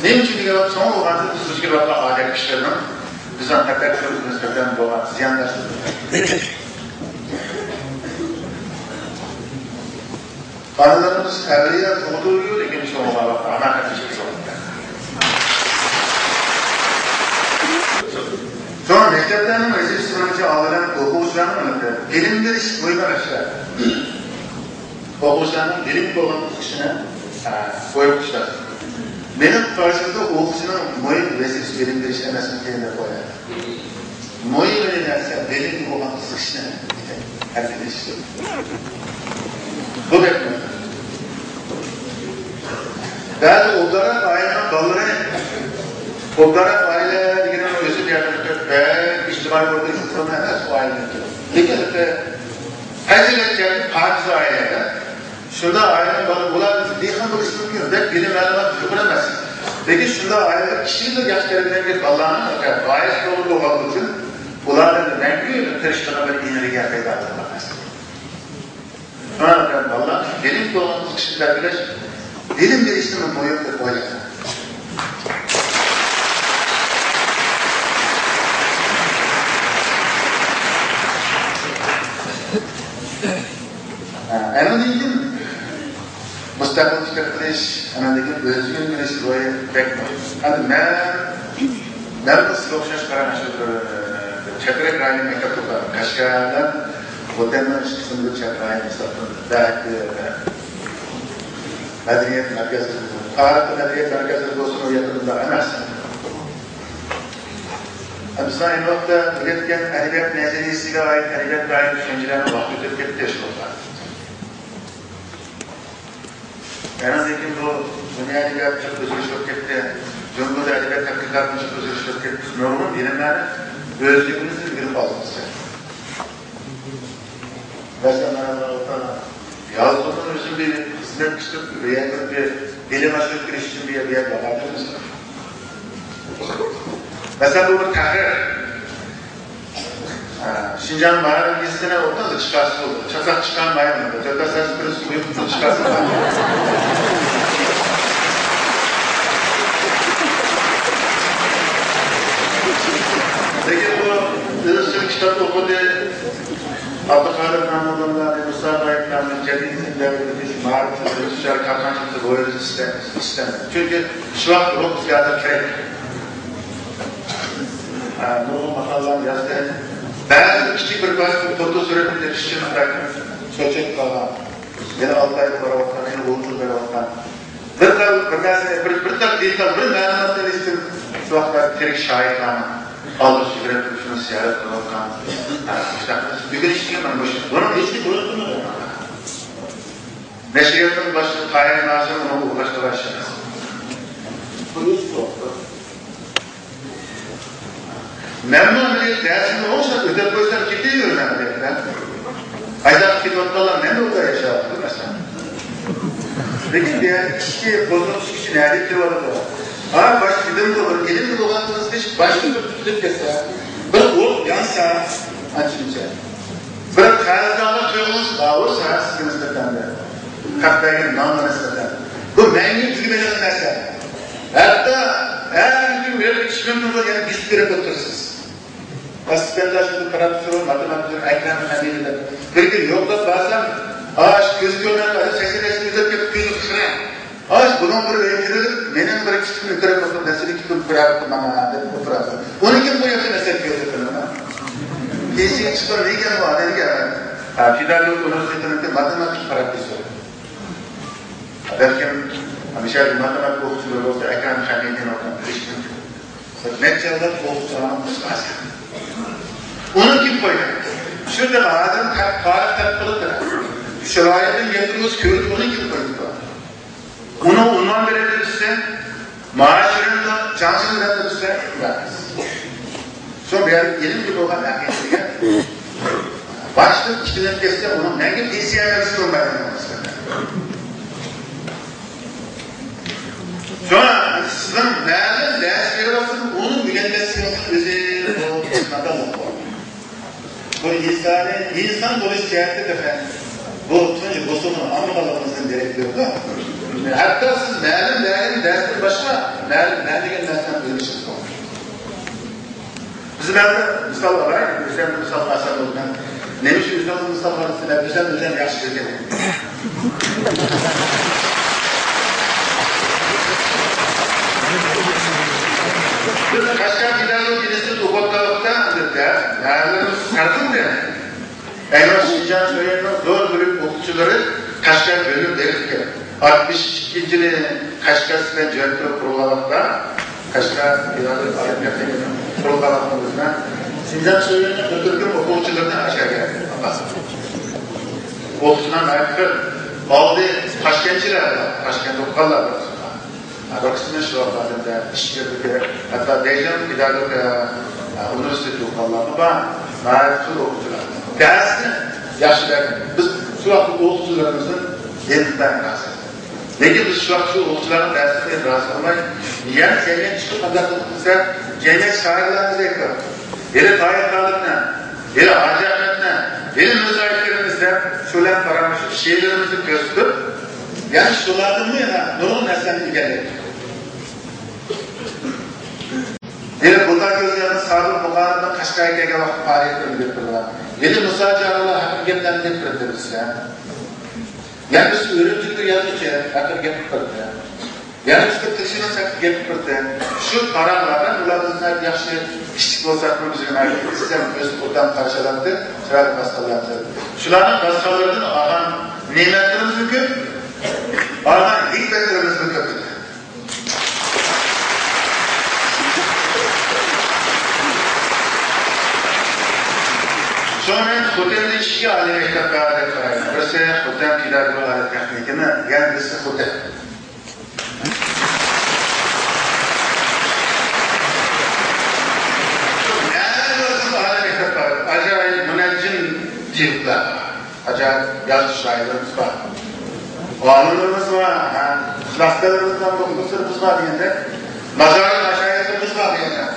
نېمە ئۈچۈن دېگەن ۋاقىت، چوڭ بولغانسېرى بىز دۇچ كېلىۋاتقان ئادەت ئىشلىرىنىڭ بىزنىڭ تەپەككۇرىمىزغا نىسبەتەن بولغان زىيانداشلىقى. بالىلىرىمىز ئەۋلىيا تۇغدۇرۇۋېرىدۇ، لېكىن چوڭ بولغان ۋاقىتتا ئانا قېتىشى يوق. شۇڭا مەكتەپلەرنىڭ ۋەزىپىسى مېنىڭچە ئالدى بىلەن ئوقۇغۇچىلارنىڭ بىلىم بېرىش بويىچە ئىشلەر. ئوقۇغۇچىلارنىڭ بىلىم بولغان ئىشىنى، ئە، بويىچە ئىشلەر. مېنىڭ قارىشىمدا ئوقۇغۇچىنىڭ مۇھىم ۋەزىپىسى بىلىم بېرىش ئەمەسمىكىن دەپ ئويلايمەن. مۇھىم نەرسە بىلىم بولغان قىزىقىشنى ھەربىي ئىشلەش. بۇ بەك مۇھىم. بەزى ئوبدانراق ئائىلىنىڭ بالىلىرى، ئوبدانراق ئائىلە دېگىنىمىز ئۆزى بەك ئىجتىمائىي ئورۇندا يۇقىرى ئەمەس بۇ ئائىلىنىڭكى. لېكىن پەزىلەت جەھەتتە پاكىز ئائىلە. شۇنداق ئائىلىنىڭ بالىلىرى، ئۇلار دېھقان بولۇشى مۇمكىن، بەك بىلىم مەلۇمات يۇقىرى ئەمەس. لېكىن شۇنداق ئائىلىدە كىشىلىك ياخشى تەربىيەلەنگەن بالىلارنىڭ غايەت توغرا بولغانلىقى ئۈچۈن ئۇلاردىن مەڭگۈ تىرىشىدىغان بىر ئېنېرگىيە پەيدا قىلىنغان نەرسە. شۇڭا بالىلار بىلىم بولغان قىزىقىشنى تەربىيەلەش، بىلىم بېرىشنى مۇھىم دەپ ئويلايمەن. ئەنىڭدىن كېيىن مۇستەقىل پىكىر قىلىش، ئەنىڭدىن كېيىن ئۆزىگە ئۆگىنىش روھى بەك مۇھىم. ئەمدى مەن، مەن بۇ سىزگە ئوخشاش قارىماي، شۇ بىر، بىر چەترەك رايونى مەكتەپتە ئوقۇغان. قەشقەردىن ۋەتەننىڭ ئىككى قىسمىدا چەت رايون ھېسابلىنىدۇ. بەك، مەدەنىيەت مەركەزلىرى، تارىخىي مەدەنىيەت مەركەزلىرى بولسىمۇ، ئۇ يەردە بۇنداق ئەمەس. بىز ئەينى ۋاقىتتا ئۆگەتكەن ئەدەبىيات نەزەرىيەسىگە ئائىت ئەدەبىيات دائىر چۈشەنچىلەرنىڭ ۋاقتى ئۆتۈپ كەتتى شۇ. ئەنىڭدىن كېيىن بۇ دۇنيا ئەدەبىياتى جىق ئۆزگىرىش بولۇپ كەتتى. جۇڭگودا ئەدەبىيات تەتقىقاتى جىق ئۆزگىرىش بولۇپ كەتتى. بىز نۇرغۇن بىلىملەرنى ئۆزلۈكىمىزدىن ئۆگىنىپ ئالدۇق بىز. مەسىلەن، مانا بۇ يازغۇننىڭ ئۆزى بىر خىزمەت كۈچى، بىر يەردە بىر بىلىم ئاشۇرۇپ كىرىش ئۈچۈن بىر يەر، بىر يەر باقاتىمىز. مەسىلەن، بۇ بىر تەھرىر. ھە، شىنجاڭ مائارىپ مىنىستىرى ئوبدان چىقارسا بولدى. چاتاق چىقارمايمەن. چاتاق سەزگۈرۈس قويۇپ چىقارسا بولدى. لېكىن بۇ ئىزچىل كىتاب ئوقۇدى. ئابدۇقادىر مەمۇنۇللانى، مۇسا بايىتلانى، جەدىد تىللەرنى ئۆگىتىش، مائارىپ، تىجارەت كارخانىچىلىقى بويىچە ئىشلەپ، ئىشلەپ. چۈنكى شۇ ۋاقىت روھ بىزگە ھازىر كېرەك. ھە، نۇرغۇن ماقالىلەرنى يازدى. بەزى كىچىك بىر پارچە فوتو سۈرەتنى ئېلىش ئۈچۈن بىراكىم چۆچەك قالغان. يەنە ئالتە ئايدا بارىۋاتقان، يەنە ئون يىل بېرىۋاتقان. بىر، بىر نەرسە، بىر، بىر تال دېتال، بىر مەلۇماتنى ئېلىش ئۈچۈن شۇ ۋاقىتتا تىرىك شاھىتلارنى ئالدىرىش يۈگرەپ شۇنى زىيارەت قىلىۋاتقان. ھە، مۇشۇنداق ئۆگىنىش دېگەن مانا مۇشۇ. بۇنىڭ ھېچ گېپى يوق. نەشرىياتنىڭ باشلىقى تاھىر نازىر ئۇنى ئوبدان ئىشلەش. مەنمۇ ئەمەلىيەتتە دەرسىمنى ئوڭشاپ ئۆتەپ قويسام كېتىۋېرىمەن بۇ يەردە. قايساق كېتىۋاتقانلار مەندە ئوخشاش ياشاۋاتىدۇ مەسىلەن. لېكىن دېگەن ئىشكى قوزغىتىش كۈچى نەدىن كېلىۋاتىدۇ؟ ھا، باشتا دېدىمغۇ، بىر ئىلىملىك بولغان قىزىقىش باشتا بىر تۇتۇلۇپ كەتسە، بىر ئوت يانسا، ئانچە-مۇنچە. بىر قەرزدارلىق تۇيغۇڭىز ئاغرىسا سىزگە نىسبەتەن، خەق بەرگەن نانغا نىسبەتەن، بۇ مەڭگۈ تۈگىمەيدىغان نەرسە. ھەتتا ھەر كۈنى بىر ئىش مۇمكىن بولسا يەنە بېسىپ بېرىپ ئولتۇرىسىز. ئەسلىدە شۇنداق قاراپ تۇرۇپ، ماتېماتىكىدا ئەكرەم خەمىدى دەپ بىر كۈن يوقلاپ بارسام، ئاش كۆز كۆرمەي قالدى، سەكسەن ياشتىن ئۆتۈپ كەتتى، كۆزى قىرا. ئاش بۇنىڭ بىر ئۆيگە كىرىپ، مېنىڭ بىر كىچىكىم كۆرۈپ ئولتۇرۇپ، نەسىلى كىتاب كۆرۈپ مانا دەپ ئولتۇرىدۇ. ئۇنى كىم بۇ ياخشى نەسىھەت كۆرسەتتى مانا؟ كېسىگە چىققان نېگەن بۇ ئادەمگە؟ ھە، پېداگوگ ئۇنىۋېرسىتېتىنىڭكى ماتېماتىكا پروفېسسورى. بەلكىم مۇشۇ يەردە ماتېماتىكا ئوقۇتقۇچىلىرى بولسا، ئەكرەم خەمىدىنى ئوقۇغان بىلىشى مۇمكىن. نەچچە يىللىق ئوقۇتقۇچىلارنىڭ قىسقاسى. ئۇنى كىم قويدى؟ شۇ ھازىر تارىخ تەتقىقاتى. شۇ رايوندىن يەتتە يۈز كۆرۈپ ئۇنى كىم قويدى؟ ئۇنىڭ ئۇنۋان بېرىلدى دېسە، مائاش بېرىلدى، جاڭشىن بېرىلدى دېسە، ئۇنداق ئەمەس. شۇ بۇ يەردە ئىلىمگە بولغان ھەقىقىتىگە باشتىن ئىككىلىنىپ كەتسە، ئۇنىڭ مەڭگۈ پېنسىيە بېرىشى بولمايدۇ. شۇڭا سىزنىڭ مەلۇم دەرس بېرىۋاتسىڭىز، ئۇنى ئۆگەنمەسلىكىڭىزنىڭ ئۆزى بۇ نادانلىق بولىدۇ. بۇ ئىنسانىي، ئىنسان بولۇش جەھەتتە تېخى بۇ تۇنجى بوسۇغىنى ئاڭلىغانلىقىڭىزدىن دېرەك بېرىدۇ. ھەتتا سىز مەلۇم بەرگەن دەرستىن باشقا مەلۇم بەرمىگەن نەرسىلەرنى ئۆگىنىشىڭىز مۇمكىن. بىز بەزى مىسال ئالايلى، ئۆزۈمنى مىسالغا ئالسام بولىدۇ. نېمە ئۈچۈن ئۆزۈڭنى مىسالغا ئالىسىز دەپ، ئۆزۈم ئۆزۈم ياخشى بىلگەن. بىز قەشقەر پېداگوگىكا ئىنستىتۇتتا ئوقۇۋاتقان ۋاقىتتا نەلەر سەرخىلدى. ئەينى شىنجاڭ شۆيۈەننىڭ زور بۆلۈك ئوقۇتقۇچىلىرى قەشقەر بۆلۈنۈپ بېرىپتىكەن. ئاتمىش ئىككىنچى يىلى قەشقەر سىلەن جۆرەپ تۇرۇپ قۇرۇلغان ۋاقىتتا، قەشقەر ئىدارە قۇرۇلغان ۋاقتىمىزدا شىنجاڭ شۆيۈەننىڭ بىر تۈركۈم ئوقۇغۇچىلىرىنى ئاشكارا ئوقۇتقۇچىلار ناھايىتى كۆپ. ئالدى تاشكەنتچىلەر بار، تاشكەنتتە ئوقۇغانلار بار. بىر قىسمى شۇ ۋاقىتلاردا ئىش يېرىدىكى، ھەتتا بېيجىڭ پېداگوگىكا ئۇنىۋېرسىتېتى ئوقۇغانلارمۇ بار. ناھايىتى كۆپ ئوقۇغۇچىلار. بەزىسى ياخشى بەرگەن. بىز شۇ ۋاقىتتا ئوقۇغۇچىلىرىمىزدىن ئىنتايىن رازى. لېكىن بىز شۇ ۋاقىت شۇ ئوقۇغۇچىلارنىڭ دەرسلىكىنى رازى قىلماي، يەنە جەمئىيەت چىقىپ قانداق قىلىپ دېسە، جەمئىيەت شائىرلارنى ئىزدەپ، ھېلى تاھىر خالىقنى، ھېلى ھاجى ئەخمەتنى، ھېلى مىرزا ئەكبەرنى ئىزدەپ، شۇ بىلەن پاراڭلىشىپ، شېئىرلىرىمىزنى كۆرسىتىپ، يەنە شۇلاردىنمۇ يەنە نۇرغۇن نەرسىلەرنى ئىگىلەيدۇ. ھېلى بۇلغار كۆزلىرىنىڭ سابىر مۇقارىنىڭ قەشقەرگە كەلگەن ۋاقىت پائالىيەتلىرىنى كۆرۈپ تۇرغان. ھېلى مۇسا جانىلار ھەققىدە گەپلەرنى دەپ بېرىپ بېرىسىلەر. يەنە بىز ئۈرۈمچىدىكى يازغۇچى ھەققىدە گەپ قىلدى. يەنە بىز بىر تىلشۇناس ھەققىدە گەپ قىلدى. شۇ پاراڭلاردا ئۇلار بىزدىن ياخشى كىچىك بولساقمۇ بىزگە ئىستەم ئۆز قولىدىن قارشى ئالاتتى، چىرايلىق باسقانلار. شۇلارنىڭ باسقانلىرىدىن ئالغان نېمەتلىرىمىزمۇ كۆپ، ئالغان ھېكمەتلىرىمىزمۇ كۆپ. شۇڭا مەن خوتەندە ئىككى ئالىي مەكتەپ بار دەپ قارايمەن. بىرسى خوتەن پېداگوگىك ئالىي تېخنىكۇمى، يەنە بىرسى خوتەن. نەدە بولسا ئالىي مەكتەپ بار. ئاجايىپ مۇنەججىم تېۋىپلار بار. ئاجايىپ يازغۇچى شائىرلىرىمىز بار. ئالىملىرىمىز بار، ھە، كلاسسىكلىرىمىز بار، دوختۇرلىرىمىز بار دېگەندەك، مازارى مەشايىخلىرىمىز بار دېگەندەك،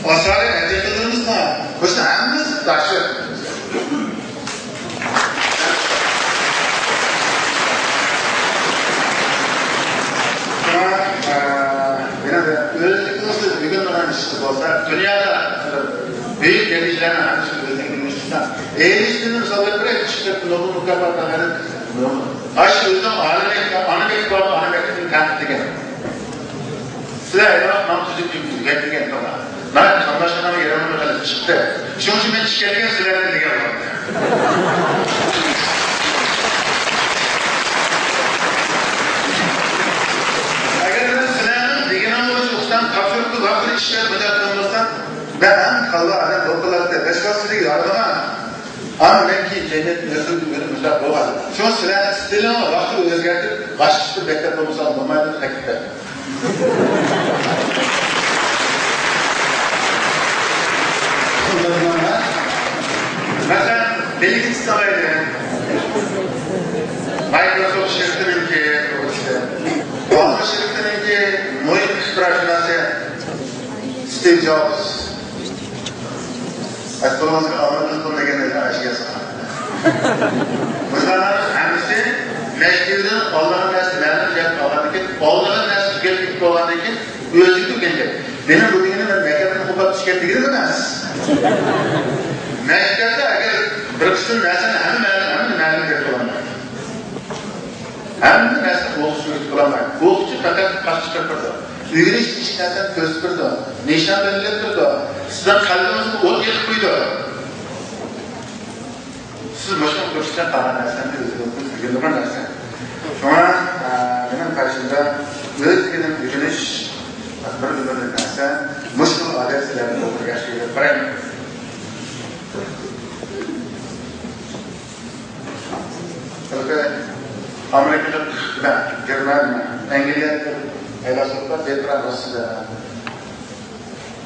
ئاسارى ھەقىقىيلىرىمىز بار. بۇ ھەممىسى داھشەت. شۇڭا، ئە، يەنە بىر ئۆزلۈكىمىزنى بۈگۈن مانا ئىشتا بولسا، دۇنيادا بۈيۈك يېتەكچىلەرنىڭ ھەممىسى ئۆزلۈكىنى ئىشلىسا، ئېينىشتىننى مىسال كەلتۈرەيلى، ئىشقىلىپ نوبېل مۇكاپاتىغا ئېرىشىپ، ئاشۇ ئۆزىنىڭ ئانا مەكتەپ، ئانا مەكتىپى بار، ئانا مەكتىپىنى تەنقىدلىگەن. سىلەر ھەيۋان قان تۈزۈپ يۈرگەن دېگەن توغرا. مانا قېرىنداشلارنىڭ يېرىمىنى قىلىپ چىقتى. شۇنىڭ ئۈچۈن مەن ئىچكەرگە سىلەرنى دېگەن بولدى. ئەگەر مەن سىلەرنىڭ دېگىنىڭ بويىچە ئوقۇسام، تاپشۇرۇققا ۋاقتىدا ئىشلەپ بېجەرتىدىغان بولسام، مەن ھەم كاللا ئادەم بولۇپ قالاتتى. بەش ۋاقىت سىزگە يارىمىغان. ئانا مەن كېيىن جەمئىيەتتە ئۆزۈم ئۆزۈم مۇشۇنداق بولغان. شۇڭا سىلەرنىڭ ئىستىلىڭىزنى ۋاقتىدا ئۆزگەرتىپ، باشقىچە بىر مەكتەپ بولمىسا بولمايدۇ دەپ تەكلىپ بەردىم. مەسىلەن، بىل گېيتسنى ئالايلى. مايكروسوفت شىركىتىنىڭكى، گوگل شىركىتىنىڭكى مۇھىم ئىختىراچىلىرى ستىۋ جوبس. ئەسقۇرۇڭىزغا ئالمىدىن پۇل دېگەندەك ئاشۇ يازغان. مۇشۇلارنىڭ ھەممىسى مەكتىۋىدىن ئالىدىغان نەرسە مەلۇم جەھەتتە ئالغاندىن كېيىن، ئالىدىغان نەرسە تۈگەپ كېتىپ بولغاندىن كېيىن ئۆزى تۈگەنگەن. مېنىڭ بۇ دېگىنىم مەن مەكتەپتىن قوپۇپ چۈشكەن دېگىنىم ئەمەس. مەكتەپتە ئەگەر بىر قىسىم نەرسىنى ھەممە مەلۇم، ھەممە مەلۇم دەپ بولالمايدۇ. ھەممە نەرسە ئوقۇتقۇچى ئۆگىتىپ بولالمايدۇ. ئوقۇتقۇچى پەقەت قاش چىقىرىپ بېرىدۇ. ئۆگىنىش ئىش نەرسىنى كۆرسىتىپ بېرىدۇ. نىشان بەلگىلەپ بېرىدۇ. سىزنىڭ قەلبىڭىزگە ئوت يېقىپ قويىدۇ. سىز مۇشۇنىڭ كۆرسىتىپ قالغان نەرسىلەرنى ئۆزىگە ئۆگىنىدىغان نەرسە. شۇڭا، ئە، مېنىڭ قارىشىمدا ئۆز تىلىنى ئۆگىنىش بىر ئۆمۈرلۈك نەرسە. مۇشۇ ئادەت سىلەرنى بولدۇرۇپ ياخشى ئۆگىنىپ بېرەي. ھېلىقى ئامېرىكىلىق، گېرمان، ئەنگلىيەلىك پەيلاسوپلار بېرتراند راسسېل دەيدۇ.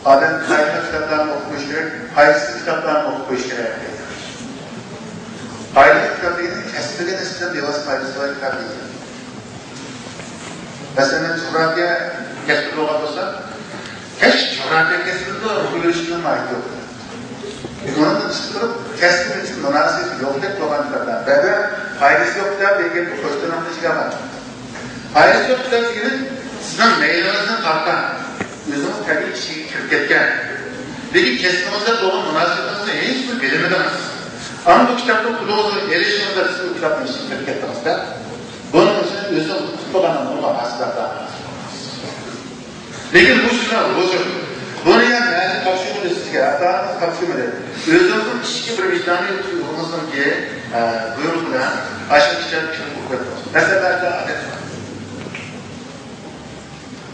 ئادەم قايسى كىتابلارنى ئوقۇپ قويۇش كېرەك، قايسى كىتابلارنى ئوقۇپ قويۇش كېرەك دەيدۇ. قايسى كىتاب دېگىنى كەسىپلىرىگە نىسبەتەن بىۋاسىتە پايدىسى بار كىتاب دېگەن. مەسىلەن، جۇغراپىيە كەسپىدە بولغان بولسا، ھېچ جۇغراپىيە كەسپىدە ئوقۇۋېلىشنىڭ ھاجىتى يوق. ئۇنىڭدىن چىقىپ تۇرۇپ، كەسپى بىلەن مۇناسىۋىتى يوقتەك بولغان كىتابلار. بەزىدە پايدىسى يوق كىتاب دېگەن گەپ بۇ قوشتىنىڭ ئىچىگە بار. پايدىسى يوق كىتاب دېگىنى سىزنىڭ مەيلىڭىزنى تارتقان، ئۆزىڭىز تەبىئىي ئىچىگە كىرىپ كەتكەن، لېكىن كەسپىڭىزدە بولغان مۇناسىۋىتىڭىزنى ھېچبىر بىلمىدىڭىز. ئەمما بۇ كىتابنى قولىڭىزغا ئېلىشىڭىزدا سىز بۇ كىتابنىڭ ئىچىگە كىرىپ كەتتىڭىزدە، بۇنىڭ ئۈچۈن ئۆزىڭىز ئۇقۇپ بولغان نۇرغۇن ھاسىلاتلار. لېكىن بۇ شۇنداق ھۇزۇر. بۇنى يا تاپشۇرمىدى سىزگە، ئاتا-ئانىڭىز تاپشۇرمىدى. ئۆزىڭىزنىڭ ئىچكى بىر ۋىجدانىي تۇيغۇڭىزنىڭكى، ئە، بۇيرۇقى بىلەن ئاشۇ كىتاب كىرىپ ئوقۇيدۇ. مەسىلەن، بەزىدە ئادەت بار.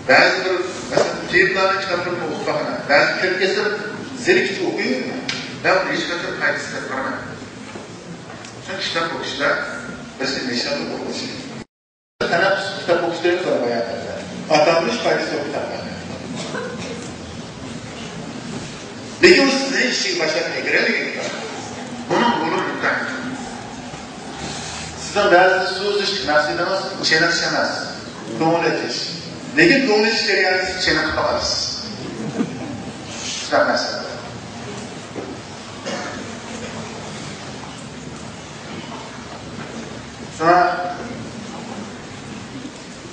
بەزى بىر، مەسىلەن، تېمىلارنىڭ كىتابلىرىنى ئوقۇپ باقىمەن. بەزى كىرىپ كەتسە زېرىكىپ ئوقۇيمەن. مەن ئۇنى ھېچقاچان پايدىسىز دەپ قارىمايمەن. چۈنكى كىتاب ئوقۇشتا بىرسى نىشانلىق ئوقۇش. تەنەپپۇس كىتاب ئوقۇش دەيمىز بايان ئاتالمىش پايدىسى يوق كىتابلار. لېكىن ئۇ سىزنى ئىشىككە باشلاپ ئەكىرەلىگەن كىتاب. بۇنىڭ رولى مۇتلەق. سىزنىڭ بەزى سۇ ئۈزۈشلۈك مەقسىتىڭىز چېنىقىش ئەمەس. كۆڭۈل ئېچىش. لېكىن كۆڭۈل ئېچىش جەريانىدا سىز چېنىقىپ قالىسىز. شۇنداق مەسىلە. شۇڭا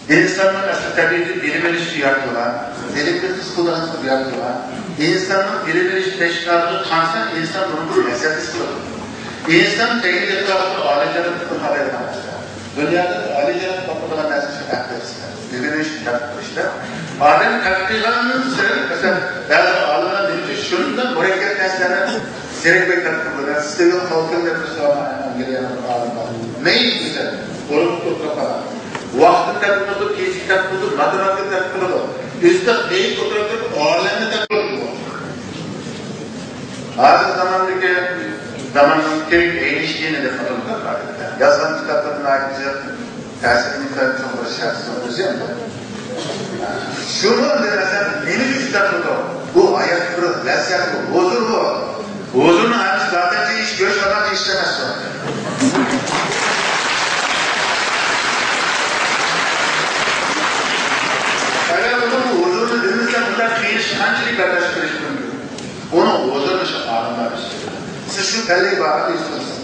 ئىنساننىڭ ئەسلى تەبىئىتى بىلىم ئېلىش ئۈچۈن يارىتىلغان، بىلىمنى ھېس قىلىدىغان قىلىپ يارىتىلغان. ئىنساننىڭ بىلىم ئېلىش تەشۋىقاتىغا قانسا، ئىنسان بۇنىڭدىن لەززەت ھېس قىلىدۇ. ئىنسان تەييار ئېتىراپىدا ئالىيجانابلىقتىن خەۋەر ئالغان نەرسە. دۇنيادا ئالىيجاناب باقىدىغان نەرسە شۇ ئەقىل ئىسلام. ئۆگىنىش، تەتقىق قىلىشتا ئادەم تەتقىق قىلغانسېرى، مەسىلەن، بەزى ئالىملار نېمىشۇ شۇنداق مۇرەككەپ نەرسىلەرنى زېرەك بەك تەتقىق قىلىدۇ. سىزگە قالتىڭ دەپ تۇرسا ئەنگلىيەنىڭ بىر ئالىمى بار. مەيىت دېسە، ئورۇندا تۇرۇپ قالغان. ۋاقىتنى تەتقىق قىلىدۇ، فىزىكا تەتقىق قىلىدۇ، ماتېماتىكا تەتقىق قىلىدۇ. ئۆزى مەيىت ئولتۇرۇپ تۇرۇپ ئالەمنى تەتقىق قىلىدۇ. ھازىر زاماندىكى، زاماننىڭكى ئەينىشتىينى دەپ ئاتىلىدۇ. يازغان كىتابلىرى ناھايىتى تەسىرى نىھايىتى چوڭ بىر شەخسنىڭ ئۆزى ئەمدى. شۇنى دېمەسەم، نېمە ئۈچۈن كىتاب ئوقۇدۇق؟ بۇ ھاياتتا بىر لەززەت، بۇ ھۇزۇر بۇ. ھۇزۇرنىڭ ھەممىسى زادەن ئىش، گۆش ئالغان ئىش ئەمەس ئۇ. ئەگەر بۇ ھۇزۇرنى بىلمىسەم، بۇنداق قىيىن ئىشنى قانچىلىك بەرداشلىق قىلىش مۇمكىن؟ ئۇنىڭ ھۇزۇرىنى شۇ ئالىملار بىزگە بېرىدۇ. سىز شۇ پەللىگە بارغاندا ھېس قىلىسىز.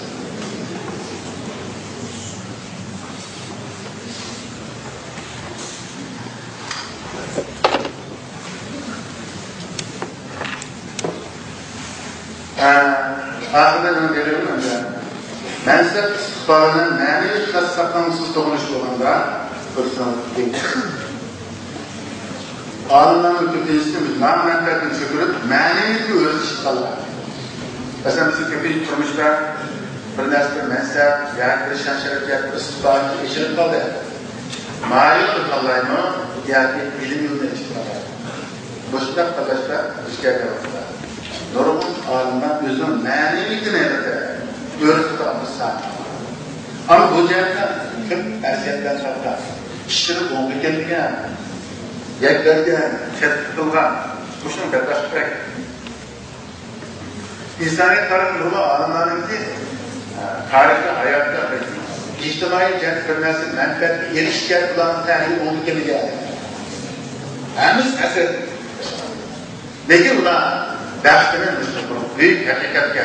ئاخىرىدا مەن بېرىمەن. مەنسەپ ئىستىقبالىنى مەنىۋى خاس ساقلانغۇسىز توغرىلىشىپ بولغاندا، كۆرسىڭىز. ئالىملارنىڭ كۆپىنچىسى نام مەنپەئەتنى چۆكۈرۈپ، مەنىۋىيەتنى ئۆزلىشىپ قالغان. مەسىلەن، بىزنىڭ كۆپىنچە تۇرمۇشتا بىر نەرسە، بىر مەنسەپ ياكى بىر شان-شەرەپ ياكى بىر ئىستىقبال ئېچىلىپ قالدى. مانا يولنى تاللايمۇ ياكى بىلىم يولىنى ئېچىپ قالاي؟ مۇشۇنداق تاللاشتا دۇچ كەلگەن ۋاقىتتا نۇرغۇن ئالىملار ئۆزىنىڭ مەنىۋىيىتىنى ھەقىقەتەن ئۆرۈپ تۇرغان بىر ساھە. ئەمما بۇ جەھەتتە كۆپ ئەرزىيەتلەرنى تارتقان، ئىشلىرى ئوڭغا كەلمىگەن، گەپ بەرگەن، تەتقىق قىلغان، مۇشۇنىڭ بەرداشلىقى كېرەك. ئىنسانىيەت تارىخى نۇرغۇن ئالىملارنىڭكى، ئە، تارىخىي ھاياتتا بىر ئىجتىمائىي جەھەتتە بىر نەرسە مەنپەئەتكە ئېرىشىش جەھەتتە ئۇلارنىڭ تەھلىلى ئوڭدا كەلگەن. ھەممىسى ئەسەر. لېكىن ئۇلار بەختىنى مۇشۇ بىر بۈيۈك ھەقىقەتكە،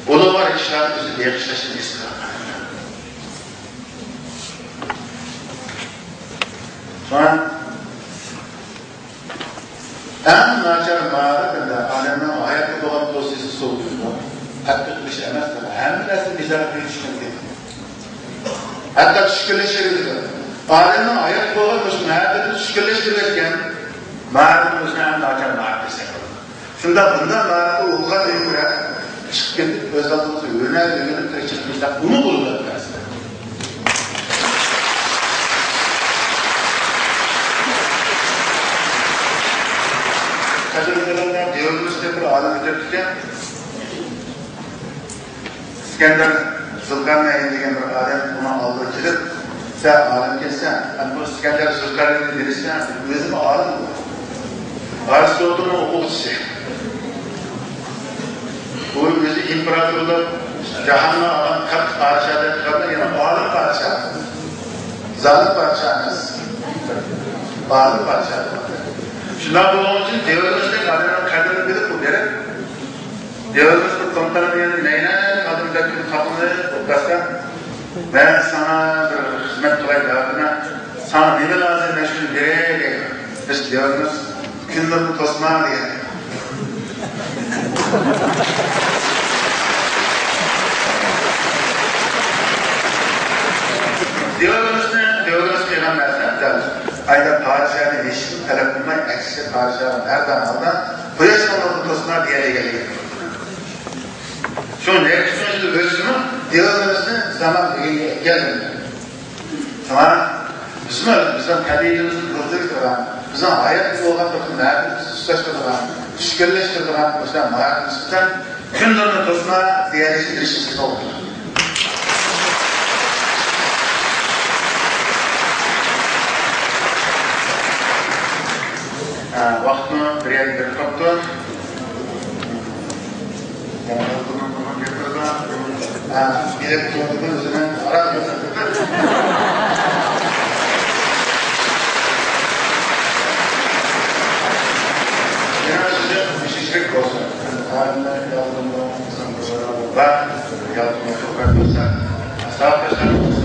ئۇلۇغۋار ئىشلارنى ئۆزى بېغىشلاشنى ھېس قىلغان. شۇڭا ئەڭ ناچار مائارىپ ئەمدى ئادەمنىڭ ھاياتقا بولغان پوزىتسىيىسى سوۋۇيدۇ. تەتقىق قىلىش ئەمەس، ھەممە نەرسە مىزانغا قويۇش مۇمكىن. ھەتتا چۈشكۈنلىشىۋېتىدۇ. ئادەمنىڭ ھاياتقا بولغان مۇشۇ مەھەببىتىنى چۈشكۈنلەشتۈرۈۋەتكەن مائارىپنى ئۆزىنى ئەڭ ناچار مائارىپ دېسەك بولىدۇ. شۇنداق، بۇنداق مائارىپنى ئوقۇغاندىن كۆرە چىقىپ كېتىپ، ئۆز ئالدىمىزغا ھۈنەر ئۆگىنىپ، تىرىكچىلىك قىلساق، ئۇمۇ بولىدۇ بىر نەرسە. قەدىرلىگۈلەرنىڭ دېۋىرىمىزدە بىر ئالىم ئۆتۈپتىكەن. ئىسكەندەر زۇلقەرنەين دېگەن بىر ئادەم ئۇنىڭ ئالدىغا كېلىپ، سەن ئالىمكەنسەن، ئەمدى بۇ ئىسكەندەر زۇلقەرنەيننى بىلىسەن؟ ئۆزىمۇ ئالىم ئۇ. ئارىستوتېلنىڭ ئوقۇغۇچىسى. ئۇ ئۆزى ئىمپېراتورلۇق، جاھاننى ئالغان كاتتا پادىشاھ دەپ چىقاردا، يەنە ئالىم پادىشاھ. زالىم پادىشاھ ئەمەس. ئالىم پادىشاھ. شۇنداق بولغان ئۈچۈن دېۋىرىمىزدەك ئادەمنىڭ قەدرىنى بىلىپ، بۇ دېرەك دېۋىرىمىز بىر كومپانىيەنى نەينەك ئادەمدەك قىلىپ خاپىلىنىپ ئولتۇرسا، مەن ساڭا بىر خىزمەت قىلاي دەۋاتىمەن، ساڭا نېمە لازىم، مەن شۇنى بېرەي دەيدۇ. بىز دېۋىرىمىز كۈنلىرىنى توسما دېگەن. دېۋىرىمىزنى، دېۋىرىمىز قىلغان نەرسە دەل ئايدا پادىشاھنى ھېچكىم تەلەپ قىلماي، ئەكسىچە پادىشاھ ھەر دائىم ھالدا قۇياشنىڭ دېگەنلىكى. شۇ نەچچە مىڭ يىل ئۆتسىمۇ، دىۋانىمىزنى زامان بۈگۈنگە ئەكەلمىدى. شۇڭا بىزمۇ بىزنىڭ تەبىئىتىمىزنى بۇزدۇرۇپ تۇرغان، بىزنىڭ ھاياتتا بولغان بىر نەرسىمىزنى سۇسلاشتۇرىدىغان، چۈشكۈنلەشتۈرىدىغان مۇشۇنداق مائارىپىمىزدىن كۈندۈرمە توسما دېيەرلىك بىلىشىمىزگە توغرا كېلىدۇ. ھە، ۋاقىتمۇ بىر يەرگە بېرىپ قاپتۇ. يەنە بىر كۈننىڭ بۇرۇن گەپلىرىدە، ھە، بېرىپ تۇردىمۇ ئۆزىنىڭ ئارام يوق. يەنە سىزنىڭ مۇشۇ ئىشلىك بولسۇن. ئالىملار يالقۇننىڭ قىزغىن بىر ۋە يالقۇننىڭ سۆھبەت بولسا، ساۋاقداشلار